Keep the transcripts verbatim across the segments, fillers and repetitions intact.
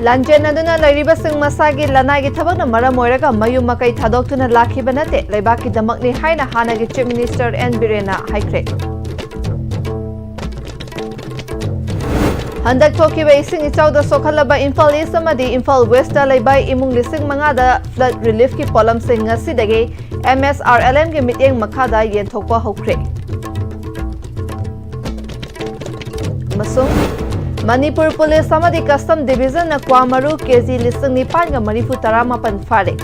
ꯂꯥꯟꯖꯦꯟꯅꯗꯨꯅ ꯂꯩꯔꯤꯕꯁꯤꯡ ꯃꯁꯥꯒꯤ ꯂꯅꯥꯏꯒꯤ ꯊꯕꯛꯅ ꯃꯔꯝ ꯑꯣꯏꯔꯒ ꯃꯌꯨꯝ ꯃꯀꯩ ꯊꯥꯗꯣꯛꯇꯨꯅ ꯂꯥꯛꯈꯤꯕ ꯅꯠꯇꯦ, ꯂꯩꯕꯥꯛꯀꯤꯗꯃꯛꯅꯤ ꯍꯥꯏꯅ ꯍꯥꯟꯅꯒꯤ Chief Minister ꯑꯦꯟ ꯕꯤꯔꯦꯟꯅ ꯍꯥꯏꯈ꯭ꯔꯦ꯫ ꯍꯟꯗꯛ ꯊꯣꯛꯈꯤꯕ ꯏꯁꯤꯡ ꯏꯆꯥꯎꯗ ꯁꯣꯛꯍꯜꯂꯕ ꯏꯝꯐꯥꯜ ꯏꯁ ꯑꯃꯗꯤ ꯏꯝꯐꯥꯜ ꯋꯦꯁꯇ ꯂꯩꯕ ꯏꯃꯨꯡ ꯂꯤꯁꯤꯡ ꯃꯉꯥꯗ flood reliefꯀꯤ ꯄꯣꯠꯂꯝꯁꯤꯡ ꯉꯁꯤꯗꯒꯤ ꯑꯦꯝ ꯑꯦꯁ ꯑꯥꯔ ꯑꯦꯜ ꯑꯦꯝꯒꯤ ꯃꯤꯠꯌꯦꯡ ꯃꯈꯥꯗ ꯌꯦꯟꯊꯣꯛꯄ ꯍꯧꯈ꯭ꯔꯦ꯫ ꯑꯃꯁꯨꯡ ꯃꯅꯤꯄꯨꯔ ꯄꯨꯂꯤꯁ ꯑꯃꯗꯤ Custom Divisionꯅ ꯀ꯭ꯋꯥ ꯃꯔꯨ ꯀꯦꯖꯤ ꯂꯤꯁꯤꯡ ꯅꯤꯄꯥꯟꯒ ꯃꯔꯤꯐꯨ ꯇꯔꯥꯃꯥꯄꯟ ꯐꯥꯔꯦ꯫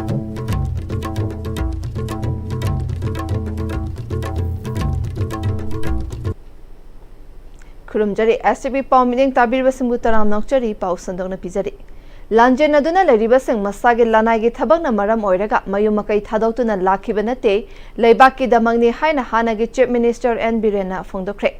ꯈꯨꯔꯨꯝꯖꯔꯤ꯫ ꯑꯦꯁ ꯇꯤ ꯚꯤ ꯄꯥꯎ ꯃꯤꯠꯌꯦꯡ ꯇꯥꯕꯤꯔꯤꯕꯁꯤꯡꯕꯨ ꯇꯔꯥꯝꯅ ꯑꯣꯛꯆꯔꯤ꯫ ꯄꯥꯎ ꯁꯟꯗꯣꯛꯅ ꯄꯤꯖꯔꯤ꯫ ꯂꯥꯟꯖꯦꯟꯅꯗꯨꯅ ꯂꯩꯔꯤꯕꯁꯤꯡ ꯃꯁꯥꯒꯤ ꯂꯅꯥꯏꯒꯤ ꯊꯕꯛꯅ ꯃꯔꯝ ꯑꯣꯏꯔꯒ ꯃꯌꯨꯝ ꯃꯀꯩ ꯊꯥꯗꯣꯛꯇꯨꯅ ꯂꯥꯛꯈꯤꯕ ꯅꯠꯇꯦ, ꯂꯩꯕꯥꯛꯀꯤꯗꯃꯛꯅꯤ ꯍꯥꯏꯅ ꯍꯥꯟꯅꯒꯤ Chief Minister ꯑꯦꯟ ꯕꯤꯔꯦꯟꯅ ꯐꯣꯡꯗꯣꯛꯈ꯭ꯔꯦ꯫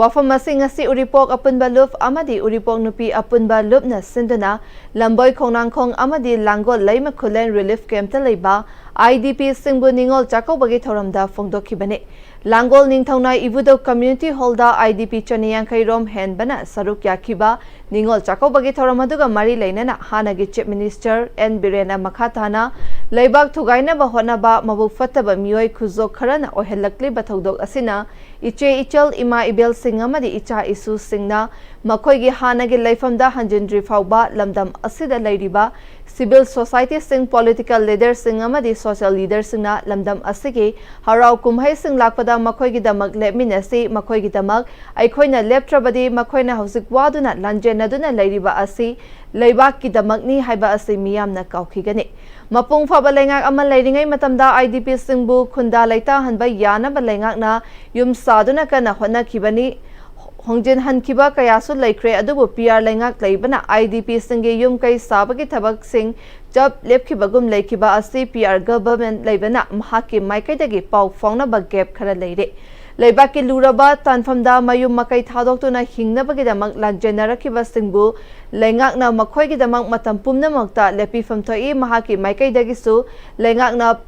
ꯋꯥꯐꯝ ꯑꯁꯤ ꯉꯁꯤ ꯎꯔꯤꯄꯣꯛ ꯑꯄꯨꯟꯕ ꯂꯨꯞ ꯑꯃꯗꯤ ꯎꯔꯤꯄꯣꯛ ꯅꯨꯄꯤ ꯑꯄꯨꯟꯕ ꯂꯨꯞꯅ ꯁꯤꯟꯗꯨꯅ ꯂꯝꯕꯣꯏ ꯈꯣꯡꯅꯥꯡꯈꯣꯡ ꯑꯃꯗꯤ ꯂꯥꯡꯒꯣꯜ ꯂꯩꯃ ꯈꯨꯂꯦꯟ relief campꯇ ꯂꯩꯕ ꯑꯥꯏ ꯗꯤ ꯄꯤꯁꯤꯡꯕꯨ ꯅꯤꯉꯣꯜ ꯆꯥꯛꯀꯧꯕꯒꯤ ꯊꯧꯔꯝꯗ ꯐꯣꯡꯗꯣꯛꯈꯤꯕꯅꯤ꯫ ꯂꯥꯡꯒꯣꯜ ꯅꯤꯡꯊꯧꯅꯥꯏ ꯏꯕꯨꯙꯧ Community Hallꯗ ꯑꯥꯏ ꯗꯤ ꯄꯤ ꯆꯅꯤ ꯌꯥꯡꯈꯩ ꯔꯣꯝ ꯍꯦꯟꯕꯅ ꯁꯔꯨꯛ ꯌꯥꯈꯤꯕ ꯅꯤꯉꯣꯜ ꯆꯥꯛꯀꯧꯕꯒꯤ ꯊꯧꯔꯝ ꯑꯗꯨꯒ ꯃꯔꯤ ꯂꯩꯅꯅ ꯍꯥꯟꯅꯒꯤ Chief Minister ꯑꯦꯟ ꯕꯤꯔꯦꯟꯅ ꯃꯈꯥ ꯇꯥꯅ ꯂꯩꯕꯥꯛ ꯊꯨꯒꯥꯏꯅꯕ ꯍꯣꯠꯅꯕ ꯃꯕꯨꯛ ꯐꯠꯇꯕ ꯃꯤꯑꯣꯏ ꯈꯨꯖꯣꯛ ꯈꯔꯅ ꯑꯣꯏꯍꯜꯂꯛꯂꯤꯕ ꯊꯧꯗꯣꯛ ꯑꯁꯤꯅ ꯏꯆꯦ ꯏꯆꯜ, ꯏꯃꯥ ꯏꯕꯦꯜꯁꯤꯡ ꯑꯃꯗꯤ ꯏꯆꯥ ꯏꯁꯨꯁꯤꯡꯅ ꯃꯈꯣꯏꯒꯤ ꯍꯥꯟꯅꯒꯤ ꯂꯩꯐꯝꯗ ꯍꯟꯖꯤꯟꯗ꯭ꯔꯤ ꯐꯥꯎꯕ ꯂꯝꯗꯝ ꯑꯁꯤꯗ ꯂꯩꯔꯤꯕ civil societyꯁꯤꯡ, political leaderꯁꯤꯡ ꯑꯃꯗꯤ social leaderꯁꯤꯡꯅ ꯂꯝꯗꯝ ꯑꯁꯤꯒꯤ ꯍꯔꯥꯎ ꯀꯨꯝꯍꯩꯁꯤꯡ ꯂꯥꯛꯄꯗ ꯃꯈꯣꯏꯒꯤꯗꯃꯛ ꯂꯦꯞꯃꯤꯟꯅꯁꯤ, ꯃꯈꯣꯏꯒꯤꯗꯃꯛ ꯑꯩꯈꯣꯏꯅ ꯂꯦꯞꯇ꯭ꯔꯕꯗꯤ ꯃꯈꯣꯏꯅ ꯍꯧꯖꯤꯛ ꯋꯥꯗꯨꯅ ꯂꯥꯟꯖꯦꯟꯅꯗꯨꯅ ꯂꯩꯔꯤꯕ ꯑꯁꯤ ꯂꯩꯕꯥꯛꯀꯤꯗꯃꯛꯅꯤ ꯍꯥꯏꯕ ꯑꯁꯤ ꯃꯤꯌꯥꯝꯅ ꯀꯥꯎꯈꯤꯒꯅꯤ꯫ ꯃꯄꯨꯡ ꯐꯥꯕ ꯂꯩꯉꯥꯛ ꯑꯃ ꯂꯩꯔꯤꯉꯩ ꯃꯇꯝꯗ ꯑꯥꯏ ꯗꯤ ꯄꯤꯁꯤꯡꯕꯨ ꯈꯨꯟꯗꯥ ꯂꯩꯇꯥꯍꯟꯕ ꯌꯥꯅꯕ ꯂꯩꯉꯥꯛꯅ ꯌꯨꯝ ꯁꯥꯗꯨꯅ ꯀꯟꯅ ꯍꯣꯠꯅꯈꯤꯕꯅꯤ꯫ ꯍꯣꯡꯖꯤꯟꯍꯟꯈꯤꯕ ꯀꯌꯥꯁꯨ ꯂꯩꯈ꯭ꯔꯦ, ꯑꯗꯨꯕꯨ ꯄꯤ ꯑꯥꯔ ꯂꯩꯉꯥꯛ ꯂꯩꯕꯅ ꯑꯥꯏ ꯗꯤ ꯄꯤꯁꯤꯡꯒꯤ ꯌꯨꯝ ꯀꯩ ꯁꯥꯕꯒꯤ ꯊꯕꯛꯁꯤꯡ ꯆꯞ ꯂꯦꯞꯈꯤꯕꯒꯨꯝ ꯂꯩꯈꯤꯕ ꯑꯁꯤ ꯄꯤ ꯑꯥꯔ government ꯂꯩꯕꯅ ꯃꯍꯥꯛꯀꯤ ꯃꯥꯏꯀꯩꯗꯒꯤ ꯄꯥꯎ ꯐꯥꯎꯅꯕ gap ꯈꯔ ꯂꯩꯔꯦ꯫ ꯂꯩꯕꯥꯛꯀꯤ ꯂꯨꯔꯕ ꯇꯥꯟꯐꯝꯗ ꯃꯌꯨꯝ ꯃꯀꯩ ꯊꯥꯗꯣꯛꯇꯨꯅ ꯍꯤꯡꯅꯕꯒꯤꯗꯃꯛ ꯂꯥꯟꯖꯦꯟꯅꯔꯛꯈꯤꯕꯁꯤꯡꯕꯨ ꯂꯩꯉꯥꯛꯅ ꯃꯈꯣꯏꯒꯤꯗꯃꯛ ꯃꯇꯝ ꯄꯨꯝꯅꯃꯛꯇ ꯂꯦꯞꯄꯤꯐꯝ ꯊꯣꯛꯏ꯫ ꯃꯍꯥꯛꯀꯤ ꯃꯥꯏꯀꯩꯗꯒꯤꯁꯨ ꯂꯩꯉꯥꯛꯅ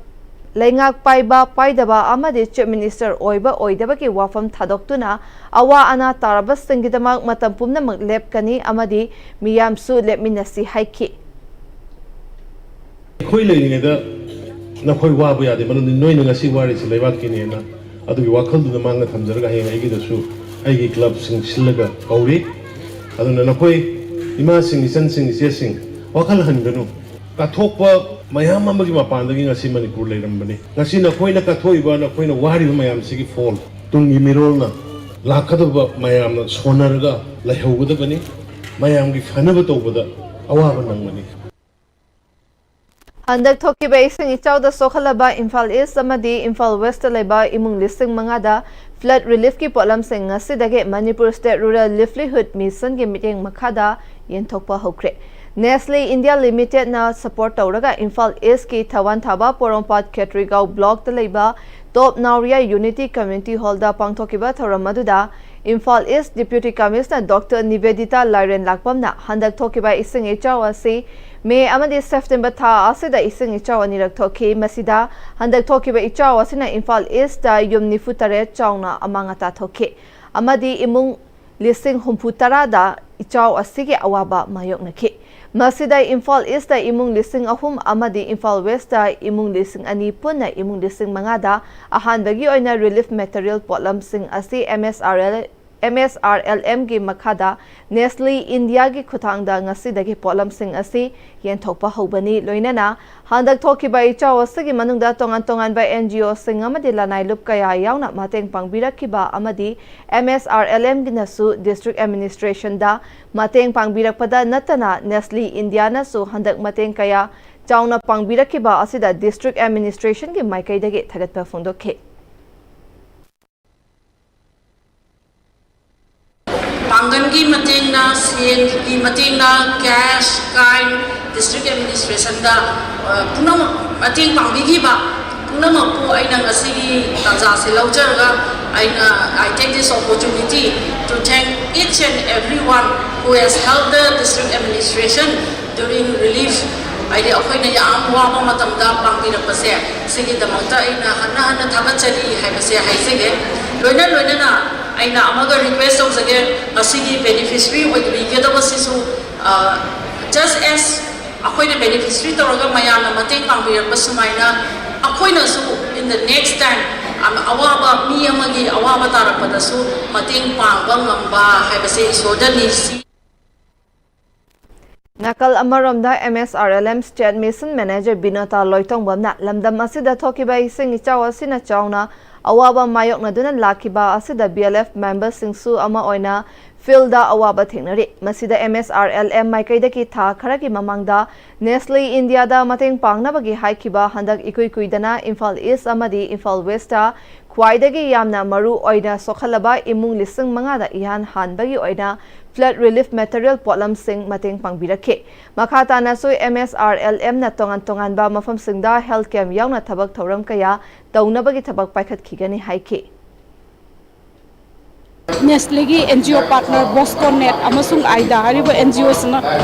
ꯂꯩꯉꯥꯛ ꯄꯥꯏꯕ ꯄꯥꯏꯗꯕ ꯑꯃꯗꯤ Chief Minister ꯑꯣꯏꯕ ꯑꯣꯏꯗꯕꯒꯤ ꯋꯥꯐꯝ ꯊꯥꯗꯣꯛꯇꯨꯅ ꯑꯋꯥ ꯑꯅꯥ ꯇꯥꯔꯕꯁꯤꯡꯒꯤꯗꯃꯛ ꯃꯇꯝ ꯄꯨꯝꯅꯃꯛ ꯂꯦꯞꯀꯅꯤ ꯑꯃꯗꯤ ꯃꯤꯌꯥꯝꯁꯨ ꯂꯦꯞꯃꯤꯟꯅꯁꯤ ꯍꯥꯏꯈꯤ꯫ ꯑꯩꯈꯣꯏ ꯂꯩꯔꯤꯉꯩꯗ ꯅꯈꯣꯏ ꯋꯥꯕ ꯌꯥꯗꯦ, ꯃꯔꯝꯗꯤ ꯅꯣꯏꯅ ꯉꯁꯤ ꯋꯥꯔꯤꯁꯤ ꯂꯩꯕꯥꯛꯀꯤꯅꯦꯅ꯫ ꯑꯗꯨꯒꯤ ꯋꯥꯈꯜꯗꯨꯅ ꯃꯥꯡꯗ ꯊꯝꯖꯔꯒ ꯍꯌꯦꯡ ꯑꯩꯒꯤꯗꯁꯨ ꯑꯩꯒꯤ clubꯁꯤꯡ ꯁꯤꯜꯂꯒ ꯀꯧꯔꯤ꯫ ꯑꯗꯨꯅ ꯅꯈꯣꯏ ꯏꯃꯥꯁꯤꯡ, ꯏꯆꯟꯁꯤꯡ, ꯏꯆꯦꯁꯤꯡ, ꯋꯥꯈꯜ ꯍꯟꯒꯅꯨ꯫ ꯀꯠꯊꯣꯛꯄ ꯃꯌꯥꯝ ꯑꯃꯒꯤ ꯃꯄꯥꯟꯗꯒꯤ ꯉꯁꯤ ꯃꯅꯤꯄꯨꯔ ꯂꯩꯔꯝꯕꯅꯤ꯫ ꯉꯁꯤ ꯅꯈꯣꯏꯅ ꯀꯠꯊꯣꯛꯏꯕ, ꯅꯈꯣꯏꯅ ꯋꯥꯔꯤꯕ ꯃꯌꯥꯝꯁꯤꯒꯤ ꯐꯣꯜ ꯇꯨꯡꯒꯤ ꯃꯤꯔꯣꯜꯅ ꯂꯥꯛꯀꯗꯕ ꯃꯌꯥꯝꯅ ꯁꯣꯟꯅꯔꯒ ꯂꯩꯍꯧꯒꯗꯕꯅꯤ꯫ ꯃꯌꯥꯝꯒꯤ ꯐꯅꯕ ꯇꯧꯕꯗ ꯑꯋꯥꯕ ꯅꯪꯕꯅꯤ꯫ ꯍꯟꯗꯛ ꯊꯣꯛꯈꯤꯕ ꯏꯁꯤꯡ ꯏꯆꯥꯎꯗ ꯁꯣꯛꯍꯜꯂꯕ ꯏꯝꯐꯥꯜ ꯏꯁ ꯑꯃꯗꯤ ꯏꯝꯐꯥꯜ ꯋꯦꯁꯇ ꯂꯩꯕ ꯏꯃꯨꯡ ꯂꯤꯁꯤꯡ ꯃꯉꯥꯗ flood reliefꯀꯤ ꯄꯣꯠꯂꯝꯁꯤꯡ ꯉꯁꯤꯗꯒꯤ Manipur State Rural Livelihood Missionꯒꯤ ꯃꯤꯠꯌꯦꯡ ꯃꯈꯥꯗ ꯌꯦꯟꯊꯣꯛꯄ ꯍꯧꯈ꯭ꯔꯦ꯫ Nestle India Limitedꯅ support ꯇꯧꯔꯒ ꯏꯝꯐꯥꯜ ꯏꯁꯀꯤ ꯊꯋꯥꯟ ꯊꯥꯕ ꯄꯣꯔꯣꯝꯄꯥꯠ ꯈꯦꯇ꯭ꯔꯤꯒꯥꯎ blockꯇ ꯂꯩꯕ Top Naoriya Unity Community Hallꯗ ꯄꯥꯡꯊꯣꯛꯈꯤꯕ ꯊꯧꯔꯝ ꯑꯗꯨꯗ ꯏꯝꯐꯥꯜ ꯏꯁ Deputy Commissioner Doctor ꯅꯤꯕꯦꯗꯤꯇꯥ ꯂꯥꯏꯔꯦꯟ ꯂꯥꯛꯄꯝꯅ ꯍꯟꯗꯛ ꯊꯣꯛꯈꯤꯕ ꯏꯁꯤꯡ ꯏꯆꯥꯎ ꯑꯁꯤ ꯃꯦ ꯑꯃꯗꯤ ꯁꯦꯞꯇꯦꯝꯕꯔ ꯊꯥ ꯑꯁꯤꯗ ꯏꯁꯤꯡ ꯏꯆꯥꯎ ꯑꯅꯤꯔꯛ ꯊꯣꯛꯈꯤ꯫ ꯃꯁꯤꯗ ꯍꯟꯗꯛ ꯊꯣꯛꯈꯤꯕ ꯏꯆꯥꯎ ꯑꯁꯤꯅ ꯏꯝꯐꯥꯜ ꯏꯁꯇ ꯌꯨꯝ ꯅꯤꯐꯨ ꯇꯔꯦꯠ ꯆꯥꯎꯅ ꯑꯃꯥꯡ ꯑꯇꯥ ꯊꯣꯛꯈꯤ ꯑꯃꯗꯤ ꯏꯃꯨꯡ ꯂꯤꯁꯤꯡ ꯍꯨꯝꯐꯨ ꯇꯔꯥꯗ ꯏꯆꯥꯎ ꯑꯁꯤꯒꯤ ꯑꯋꯥꯕ ꯃꯥꯌꯣꯛꯅꯈꯤ꯫ ꯃꯁꯤꯗ ꯏꯝꯐꯥꯜ ꯏꯁꯇ ꯏꯃꯨꯡ ꯂꯤꯁꯤꯡ ꯑꯍꯨꯝ ꯑꯃꯗꯤ ꯏꯝꯐꯥꯜ ꯋꯦꯁꯇ ꯏꯃꯨꯡ ꯂꯤꯁꯤꯡ ꯑꯅꯤ ꯄꯨꯟꯅ ꯏꯃꯨꯡ ꯂꯤꯁꯤꯡ ꯃꯉꯥꯗ ꯑꯍꯥꯟꯕꯒꯤ ꯑꯣꯏꯅ relief material ꯄꯣꯠꯂꯝꯁꯤꯡ ꯑꯁꯤ M S R L, M S R L Mꯒꯤ ꯃꯈꯥꯗ Nestle Indiaꯒꯤ ꯈꯨꯠꯊꯥꯡꯗ ꯉꯁꯤꯗꯒꯤ ꯄꯣꯠꯂꯝꯁꯤꯡ ꯑꯁꯤ ꯌꯦꯟꯊꯣꯛꯄ ꯍꯧꯕꯅꯤ꯫ ꯂꯣꯏꯅꯅ ꯍꯟꯗꯛ ꯊꯣꯛꯈꯤꯕ ꯏꯆꯥꯎ ꯑꯁꯤꯒꯤ ꯃꯅꯨꯡꯗ ꯇꯣꯉꯥꯟ ꯇꯣꯉꯥꯟꯕ N G Oꯁꯤꯡ ꯑꯃꯗꯤ ꯂꯅꯥꯏ ꯂꯨꯞ ꯀꯌꯥ ꯌꯥꯎꯅ ꯃꯇꯦꯡ ꯄꯥꯡꯕꯤꯔꯛꯈꯤꯕ ꯑꯃꯗꯤ M S R L Mꯒꯤꯅꯁꯨ district administrationꯗ ꯃꯇꯦꯡ ꯄꯥꯡꯕꯤꯔꯛꯄꯗ ꯅꯠꯇꯅ Nestle Indiaꯅꯁꯨ ꯍꯟꯗꯛ ꯃꯇꯦꯡ ꯀꯌꯥ ꯆꯥꯎꯅ ꯄꯥꯡꯕꯤꯔꯛꯈꯤꯕ ꯑꯁꯤꯗ district administrationꯒꯤ ꯃꯥꯏꯀꯩꯗꯒꯤ ꯊꯥꯒꯠꯄ ꯐꯣꯡꯗꯣꯛꯈꯤ꯫ ꯄꯥꯡꯒꯜꯒꯤ ꯃꯇꯦꯡꯅ, ꯁꯦꯜꯒꯤ ꯃꯇꯦꯡꯅ, cash, kind, district administrationꯗ, ꯑ, ꯄꯨꯝꯅꯃꯛ ꯃꯇꯦꯡ ꯄꯥꯡꯕꯤꯈꯤꯕ ꯄꯨꯝꯅꯃꯛꯄꯨ ꯑꯩꯅ ꯉꯁꯤꯒꯤ ꯇꯥꯟꯖꯥꯁꯦ ꯂꯧꯖꯔꯒ ꯑꯩꯅ, I take this opportunity to thank each and everyone who has helped the district administration during relief ꯍꯥꯏꯗꯤ ꯑꯩꯈꯣꯏꯅ ꯌꯥꯝ ꯋꯥꯕ ꯃꯇꯝꯗ ꯄꯥꯡꯕꯤꯔꯛꯄꯁꯦ, ꯁꯤꯒꯤꯗꯃꯛꯇ ꯑꯩꯅ ꯍꯟꯅ ꯍꯟꯅ ꯊꯥꯒꯠꯆꯔꯤ ꯍꯥꯏꯕꯁꯦ ꯍꯥꯏꯖꯒꯦ꯫ ꯂꯣꯏꯅ ꯂꯣꯏꯅꯅ ꯑꯩꯅ ꯑꯃꯒ request ꯇꯧꯖꯒꯦ, ꯃꯁꯤꯒꯤ beneficiary ꯑꯣꯏꯕꯤꯒꯗꯕꯁꯤꯁꯨ, ꯑ, just as ꯑꯩꯈꯣꯏꯅ beneficiary ꯇꯧꯔꯒ ꯃꯌꯥꯝꯅ ꯃꯇꯦꯡ ꯄꯥꯡꯕꯤꯔꯛꯄ ꯁꯨꯃꯥꯏꯅ ꯑꯩꯈꯣꯏꯅꯁꯨ in the next time ꯑꯋꯥꯕ, ꯃꯤ ꯑꯃꯒꯤ ꯑꯋꯥꯕ ꯇꯥꯔꯛꯄꯗꯁꯨ ꯃꯇꯦꯡ ꯄꯥꯡꯕ ꯉꯝꯕ ꯍꯥꯏꯕꯁꯦ ꯏꯁꯣꯔꯗ ꯅꯤꯡꯁꯤ꯫ ꯅꯥꯀꯜ ꯑꯃꯔꯣꯝꯗ MSRLM State Mission Manager ꯕꯤꯅꯣꯇꯥ ꯂꯣꯏꯇꯣꯡꯕꯝꯅ ꯂꯝꯗꯝ ꯑꯁꯤꯗ ꯊꯣꯛꯈꯤꯕ ꯏꯁꯤꯡ ꯏꯆꯥꯎ ꯑꯁꯤꯅ ꯆꯥꯎꯅ ꯑꯋꯥꯕ ꯃꯥꯌꯣꯛꯅꯗꯨꯅ ꯂꯥꯛꯈꯤꯕ ꯑꯁꯤꯗ BLF member ꯁꯤꯡꯁꯨ ꯑꯃ ꯑꯣꯏꯅ field ꯗ ꯑꯋꯥꯕ ꯊꯦꯡꯅꯔꯤ꯫ ꯃꯁꯤꯗ MSRLM ꯃꯥꯏꯀꯩꯗꯒꯤ ꯊꯥ ꯈꯔꯒꯤ ꯃꯃꯥꯡꯗ Nestle India ꯗ ꯃꯇꯦꯡ ꯄꯥꯡꯅꯕꯒꯤ ꯍꯥꯏꯈꯤꯕ ꯍꯟꯗꯛ ꯏꯀꯨꯏ ꯀꯨꯏꯗꯅ ꯏꯝꯐꯥꯜ East ꯑꯃꯗꯤ ꯏꯝꯐꯥꯜ West ꯇ ꯈ꯭ꯋꯥꯏꯗꯒꯤ ꯌꯥꯝꯅ ꯃꯔꯨ ꯑꯣꯏꯅ ꯁꯣꯛꯍꯜꯂꯕ ꯏꯃꯨꯡ ꯂꯤꯁꯤꯡ ꯃꯉꯥꯗ ꯏꯍꯥꯟ ꯍꯥꯟꯕꯒꯤ ꯑꯣꯏꯅ flood relief material ꯄꯣꯠꯂꯝꯁꯤꯡ ꯃꯇꯦꯡ ꯄꯥꯡꯕꯤꯔꯛꯈꯤ꯫ ꯃꯈꯥ ꯇꯥꯅꯁꯨ MSRLM ꯅ ꯇꯣꯉꯥꯟ ꯇꯣꯉꯥꯟꯕ ꯃꯐꯝꯁꯤꯡꯗ health camp ꯌꯥꯎꯅ ꯊꯕꯛ ꯊꯧꯔꯝ ꯀꯌꯥ ꯇꯧꯅꯕꯒꯤ ꯊꯕꯛ ꯄꯥꯏꯈꯠꯈꯤꯒꯅꯤ ꯍꯥꯏꯈꯤ꯫ Nestle ꯒꯤ NGO partner Bosco Net ꯑꯃꯁꯨꯡ ꯑꯥꯏꯗꯥ ꯍꯥꯏꯔꯤꯕ NGO ꯁꯤꯅ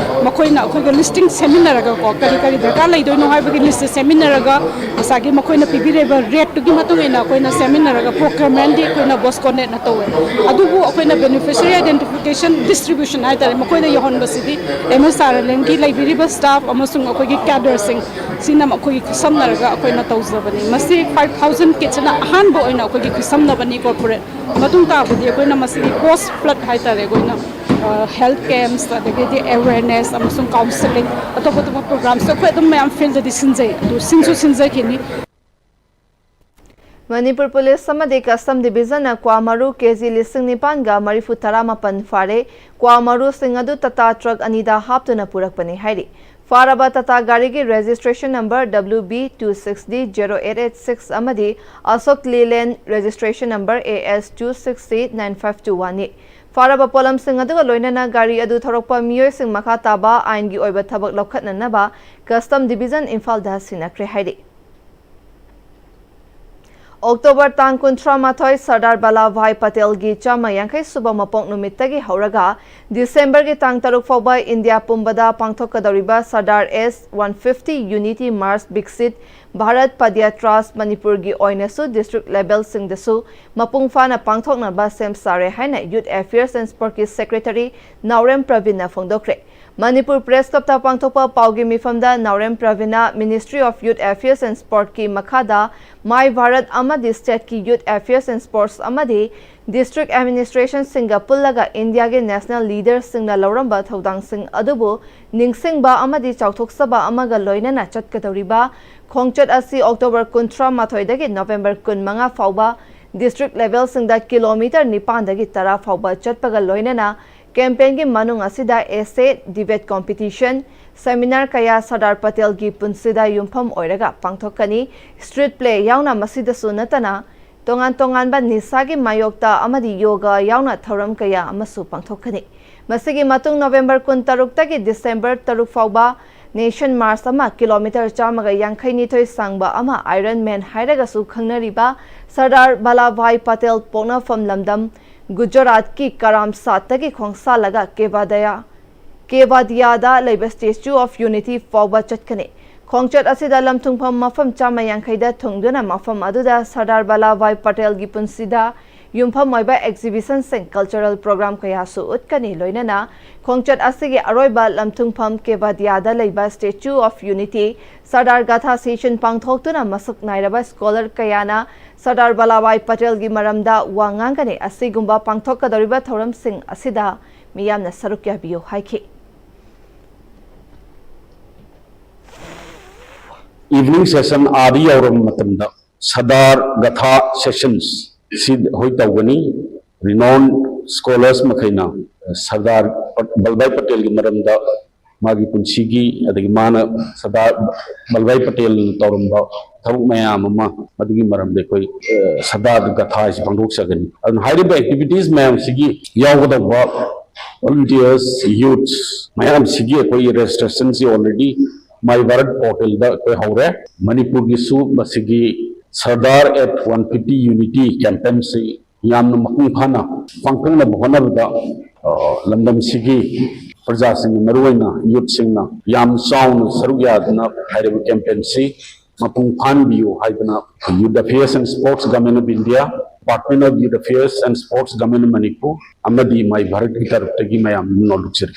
ꯃꯈꯣꯏꯅ ꯑꯩꯈꯣꯏꯒ listing ꯁꯦꯝꯃꯤꯟꯅꯔꯒꯀꯣ, ꯀꯔꯤ ꯀꯔꯤ ꯗꯔꯀꯥꯔ ꯂꯩꯗꯣꯏꯅꯣ ꯍꯥꯏꯕꯒꯤ list ꯁꯦꯝꯃꯤꯟꯅꯔꯒ, ꯉꯁꯥꯏꯒꯤ ꯃꯈꯣꯏꯅ ꯄꯤꯕꯤꯔꯤꯕ rate ꯇꯨꯒꯤ ꯃꯇꯨꯡ ꯏꯟꯅ ꯑꯩꯈꯣꯏꯅ ꯁꯦꯝꯃꯤꯟꯅꯔꯒ procurement ꯗꯤ ꯑꯩꯈꯣꯏꯅ Bosco Net ꯅ ꯇꯧꯋꯦ꯫ ꯑꯗꯨꯕꯨ ꯑꯩꯈꯣꯏꯅ beneficiary identification distribution ꯍꯥꯏꯇꯥꯔꯦ, ꯃꯈꯣꯏꯗ ꯌꯧꯍꯟꯕꯁꯤꯗꯤ MSRLM ꯒꯤ ꯂꯩꯕꯤꯔꯤꯕ staff ꯑꯃꯁꯨꯡ ꯑꯩꯈꯣꯏꯒꯤ cadre ꯁꯤꯡ ꯁꯤꯅ ꯃꯈꯣꯏꯒꯤ ꯈꯨꯠꯁꯝꯅꯔꯒ ꯑꯩꯈꯣꯏꯅ ꯇꯧꯖꯕꯅꯤ꯫ ꯃꯁꯤ five thousand kit ꯁꯤꯅ ꯑꯍꯥꯟꯕ ꯑꯣꯏꯅ ꯑꯩꯈꯣꯏꯒꯤ ꯈꯨꯠꯁꯝꯅꯕꯅꯤ corporate꯫ ꯃꯇꯨꯡ ꯇꯥꯕꯗꯤ ꯑꯩꯈꯣꯏꯅ ꯃꯁꯤꯒꯤ post flood ꯍꯥꯏꯇꯥꯔꯦ, ꯑꯩꯈꯣꯏꯅ health camps, ꯑꯗꯒꯤꯗꯤ awareness ꯑꯃꯁꯨꯡ counselling, ꯑꯇꯣꯞ ꯑꯇꯣꯞꯄ program ꯁꯨ ꯑꯩꯈꯣꯏ ꯑꯗꯨꯝ ꯃꯌꯥꯝ field ꯗꯗꯤ ꯁꯤꯟꯖꯩ, ꯑꯗꯨ ꯁꯤꯟꯁꯨ ꯁꯤꯟꯖꯈꯤꯅꯤ꯫ ꯃꯅꯤꯄꯨꯔ ꯄꯨꯂꯤꯁ ꯑꯃꯗꯤ ꯀꯁꯇꯝ ꯗꯤꯚꯤꯖꯟꯅ ꯀ꯭ꯋꯥ ꯃꯔꯨ ꯀꯦꯖꯤ ꯂꯤꯁꯤꯡ ꯅꯤꯄꯥꯟꯒ ꯃꯔꯤꯐꯨ ꯇꯔꯥ ꯃꯥꯄꯟ ꯐꯥꯔꯦ꯫ ꯀ꯭ꯋꯥ ꯃꯔꯨꯁꯤꯡ ꯑꯗꯨ ꯇꯥꯇꯥ ꯇ꯭ꯔꯛ ꯑꯅꯤꯗ ꯍꯥꯞꯇꯨꯅ ꯄꯨꯔꯛꯄꯅꯤ ꯍꯥꯏꯔꯤ꯫ ꯐꯥꯔꯕ ꯇꯥꯇꯥ ꯒꯥꯔꯤꯒꯤ registration number W B two six D zero eight eight six ꯑꯃꯗꯤ ꯑꯁꯣꯛ ꯂꯤꯂꯦꯟ registration number A S two six eight nine five two one ꯅꯤ꯫ ꯐꯥꯔꯕ ꯄꯣꯠꯂꯝꯁꯤꯡ ꯑꯗꯨꯒ ꯂꯣꯏꯅꯅ ꯒꯥꯔꯤ ꯑꯗꯨ ꯊꯧꯔꯛꯄ ꯃꯤꯑꯣꯏꯁꯤꯡ ꯃꯈꯥ ꯇꯥꯕ ꯑꯥꯏꯟꯒꯤ ꯑꯣꯏꯕ ꯊꯕꯛ ꯂꯧꯈꯠꯅꯅꯕ ꯀꯁꯇꯝ ꯗꯤꯚꯤꯖꯟ ꯏꯝꯐꯥꯜꯗ ꯁꯤꯟꯅꯈ꯭ꯔꯦ ꯍꯥꯏꯔꯤ꯫ ꯑꯣꯛꯇꯣꯕꯔ ꯇꯥꯡ ꯀꯨꯟꯊ꯭ꯔꯥ ꯃꯥꯊꯣꯏ ꯁꯔꯗꯥꯔ ꯕꯂꯥꯚꯥꯏ ꯄꯇꯦꯜꯒꯤ ꯆꯥꯝꯃ ꯌꯥꯡꯈꯩ ꯁꯨꯕ ꯃꯄꯣꯛ ꯅꯨꯃꯤꯠꯇꯒꯤ ꯍꯧꯔꯒ ꯗꯤꯁꯦꯝꯕꯔꯒꯤ ꯇꯥꯡ ꯇꯔꯨꯛ ꯐꯥꯎꯕ ꯏꯟꯗꯤꯌꯥ ꯄꯨꯝꯕꯗ ꯄꯥꯡꯊꯣꯛꯀꯗꯧꯔꯤꯕ Sardar S one fifty Unity March ꯕꯤꯛꯁꯤꯠ Bharat ꯄꯗꯌꯥꯇ꯭ꯔꯥꯁ ꯃꯅꯤꯄꯨꯔꯒꯤ ꯑꯣꯏꯅꯁꯨ ꯗꯤꯁꯇ꯭ꯔꯤꯛ ꯂꯦꯚꯦꯜꯁꯤꯡꯗꯁꯨ ꯃꯄꯨꯡ ꯐꯥꯅ ꯄꯥꯡꯊꯣꯛꯅꯕ ꯁꯦꯝ ꯁꯥꯔꯦ ꯍꯥꯏꯅ Youth Affairs and Sportꯀꯤ ꯁꯦꯀ꯭ꯔꯦꯇꯔꯤ ꯅꯥꯎꯔꯦꯝ ꯄ꯭ꯔꯕꯤꯟꯅ ꯐꯣꯡꯗꯣꯛꯈ꯭ꯔꯦ꯫ ꯃꯅꯤꯄꯨꯔ ꯄ꯭ꯔꯦꯁ ꯀ꯭ꯂꯕꯇ ꯄꯥꯡꯊꯣꯛꯄ ꯄꯥꯎꯒꯤ ꯃꯤꯐꯝꯗ ꯅꯥꯎꯔꯦꯝ ꯄ꯭ꯔꯕꯤꯟꯅ Ministry of Youth Affairs and Sportꯀꯤ ꯃꯈꯥꯗ My Bharat ꯑꯃꯗꯤ stateꯀꯤ Youth Affairs and Sports ꯑꯃꯗꯤ district administrationꯁꯤꯡꯒ ꯄꯨꯜꯂꯒ ꯏꯟꯗꯤꯌꯥꯒꯤ national leaderꯁꯤꯡꯅ ꯂꯧꯔꯝꯕ ꯊꯧꯗꯥꯡꯁꯤꯡ ꯑꯗꯨꯕꯨ ꯅꯤꯡꯁꯤꯡꯕ ꯑꯃꯗꯤ ꯆꯥꯎꯊꯣꯛꯆꯕ ꯑꯃꯒ ꯂꯣꯏꯅꯅ ꯆꯠꯀꯗꯧꯔꯤꯕ ꯈꯣꯡꯆꯠ ꯑꯁꯤ ꯑꯣꯛꯇꯣꯕꯔ ꯀꯨꯟꯊ꯭ꯔꯥ ꯃꯥꯊꯣꯏꯗꯒꯤ ꯅꯕꯦꯝꯕꯔ ꯀꯨꯟ ꯃꯉꯥ ꯐꯥꯎꯕ district levelꯁꯤꯡꯗ ꯀꯤꯂꯣꯃꯤꯇꯔ ꯅꯤꯄꯥꯟꯗꯒꯤ ꯇꯔꯥ ꯐꯥꯎꯕ ꯆꯠꯄꯒ ꯂꯣꯏꯅꯅ campaignꯒꯤ ꯃꯅꯨꯡ ꯑꯁꯤꯗ essay, debate competition, seminar ꯀꯌꯥ ꯁꯔꯗꯥꯔ ꯄꯇꯦꯜꯒꯤ ꯄꯨꯟꯁꯤꯗ ꯌꯨꯝꯐꯝ ꯑꯣꯏꯔꯒ ꯄꯥꯡꯊꯣꯛꯀꯅꯤ꯫ Street play ꯌꯥꯎꯅ ꯃꯁꯤꯗꯁꯨ ꯅꯠꯇꯅ ꯇꯣꯉꯥꯟ ꯇꯣꯉꯥꯟꯕ ꯅꯤꯁꯥꯒꯤ ꯃꯥꯌꯣꯛꯇ ꯑꯃꯗꯤ ꯌꯣꯒ ꯌꯥꯎꯅ ꯊꯧꯔꯝ ꯀꯌꯥ ꯑꯃꯁꯨ ꯄꯥꯡꯊꯣꯛꯀꯅꯤ꯫ ꯃꯁꯤꯒꯤ ꯃꯇꯨꯡ ꯅꯕꯦꯝꯕꯔ ꯀꯨꯟ ꯇꯔꯨꯛꯇꯒꯤ ꯗꯤꯁꯦꯝꯕꯔ ꯇꯔꯨꯛ ꯐꯥꯎꯕ Nation March ꯑꯃ ꯀꯤꯂꯣꯃꯤꯇꯔ ꯆꯥꯝꯃꯒ ꯌꯥꯡꯈꯩ ꯅꯤꯊꯣꯏ ꯁꯥꯡꯕ ꯑꯃ Iron Man ꯍꯥꯏꯔꯒꯁꯨ ꯈꯪꯅꯔꯤꯕ ꯁꯔꯗꯥꯔ ꯕꯂꯥꯚꯥꯏ ꯄꯇꯦꯜ ꯄꯣꯛꯅꯐꯝ ꯂꯝꯗꯝ ꯒꯨꯖꯔꯥꯠꯀꯤ ꯀꯔꯥꯝꯁꯥꯠꯇꯒꯤ ꯈꯣꯡꯁꯥꯜꯂꯒ ꯀꯦꯕꯥꯗꯌꯥ ꯀꯦꯕꯥꯗꯤꯌꯥꯗ ꯂꯩꯕ Statue of Unity ꯐꯥꯎꯕ ꯆꯠꯀꯅꯤ꯫ ꯈꯣꯡꯆꯠ ꯑꯁꯤꯗ ꯂꯝꯊꯨꯡꯐꯝ ꯃꯐꯝ ꯆꯥꯝꯃ ꯌꯥꯡꯈꯩꯗ ꯊꯨꯡꯗꯨꯅ ꯃꯐꯝ ꯑꯗꯨꯗ ꯁꯔꯗꯥꯔ ꯕꯂꯥꯚꯥꯏ ꯄꯇꯦꯜꯒꯤ ꯄꯨꯟꯁꯤꯗ ꯌꯨꯝꯐꯝ ꯑꯣꯏꯕ exhibitionꯁꯤꯡ, cultural program ꯀꯌꯥꯁꯨ ꯎꯠꯀꯅꯤ꯫ ꯂꯣꯏꯅꯅ ꯈꯣꯡꯆꯠ ꯑꯁꯤꯒꯤ ꯑꯔꯣꯏꯕ ꯂꯝꯊꯨꯡꯐꯝ ꯀꯦꯕꯥꯗꯤꯌꯥꯗ ꯂꯩꯕ Statue of Unity Sardar ꯒꯥꯊꯥ session ꯄꯥꯡꯊꯣꯛꯇꯨꯅ ꯃꯁꯛ ꯅꯥꯏꯔꯕ scholar ꯀꯌꯥꯅ ꯁꯔꯗꯥꯔ ꯕꯂꯥꯚꯥꯏ ꯄꯇꯦꯜꯒꯤ ꯃꯔꯝꯗ ꯋꯥ ꯉꯥꯡꯒꯅꯤ꯫ ꯑꯁꯤꯒꯨꯝꯕ ꯄꯥꯡꯊꯣꯛꯀꯗꯧꯔꯤꯕ ꯊꯧꯔꯝꯁꯤꯡ ꯑꯁꯤꯗ ꯃꯤꯌꯥꯝꯅ ꯁꯔꯨꯛ ꯌꯥꯕꯤꯌꯨ ꯍꯥꯏꯈꯤ꯫ Evening session ꯑꯥꯗ ꯌꯧꯔꯕ ꯃꯇꯝꯗ ꯁꯔꯗꯥꯔ ꯒꯥꯊꯥ sessions ꯁꯤ ꯑꯩꯈꯣꯏ ꯇꯧꯒꯅꯤ꯫ Renowned scholars ꯃꯈꯩꯅ ꯁꯔꯗꯥꯔ ꯚꯜꯚꯥꯏ ꯄꯇꯦꯜꯒꯤ ꯃꯔꯝꯗ, ꯃꯥꯒꯤ ꯄꯨꯟꯁꯤꯒꯤ, ꯑꯗꯒꯤ ꯃꯥꯅ ꯁꯔꯗꯥꯔ ꯚꯜꯚꯥꯏ ꯄꯇꯦꯜꯅ ꯇꯧꯔꯝꯕ ꯊꯕꯛ ꯃꯌꯥꯝ ꯑꯃ, ꯑꯗꯨꯒꯤ ꯃꯔꯝꯗ ꯑꯩꯈꯣꯏ ꯁꯔꯗꯥꯔ ꯒꯥꯊꯥ ꯍꯥꯏꯁꯤ ꯄꯥꯡꯊꯣꯛꯆꯒꯅꯤ꯫ ꯑꯗꯨꯅ ꯍꯥꯏꯔꯤꯕ activities ꯃꯌꯥꯝꯁꯤꯒꯤ ꯌꯥꯎꯒꯗꯧꯕ volunteers, youths ꯃꯌꯥꯝꯁꯤꯒꯤ ꯑꯩꯈꯣꯏꯒꯤ registrationꯁꯤ already My Bharat portalꯗ ꯑꯩꯈꯣꯏ ꯍꯧꯔꯦ꯫ ꯃꯅꯤꯄꯨꯔꯒꯤꯁꯨ ꯃꯁꯤꯒꯤ Sardar at one fifty Unity campaign ꯁꯤ ꯌꯥꯝꯅ ꯃꯄꯨꯡ ꯐꯥꯅ ꯄꯥꯡꯊꯣꯛꯅꯕ ꯍꯣꯠꯅꯕꯗ, ꯑ, ꯂꯝꯗꯝꯁꯤꯒꯤ ꯄ꯭ꯔꯖꯥꯁꯤꯡꯅ, ꯃꯔꯨꯑꯣꯏꯅ ꯌꯨꯠꯁꯤꯡꯅ ꯌꯥꯝ ꯆꯥꯎꯅ ꯁꯔꯨꯛ ꯌꯥꯗꯨꯅ ꯍꯥꯏꯔꯤꯕ campaign ꯁꯤ ꯃꯄꯨꯡ ꯐꯥꯍꯟꯕꯤꯌꯨ ꯍꯥꯏꯗꯨꯅ Youth Affairs and Sports Government of India, Department of Youth Affairs and Sports Government of Manipur ꯑꯃꯗꯤ My Bharat ꯀꯤ ꯇꯔꯞꯇꯒꯤ ꯃꯌꯥꯝ ꯅꯣꯜꯂꯨꯛꯆꯔꯤ꯫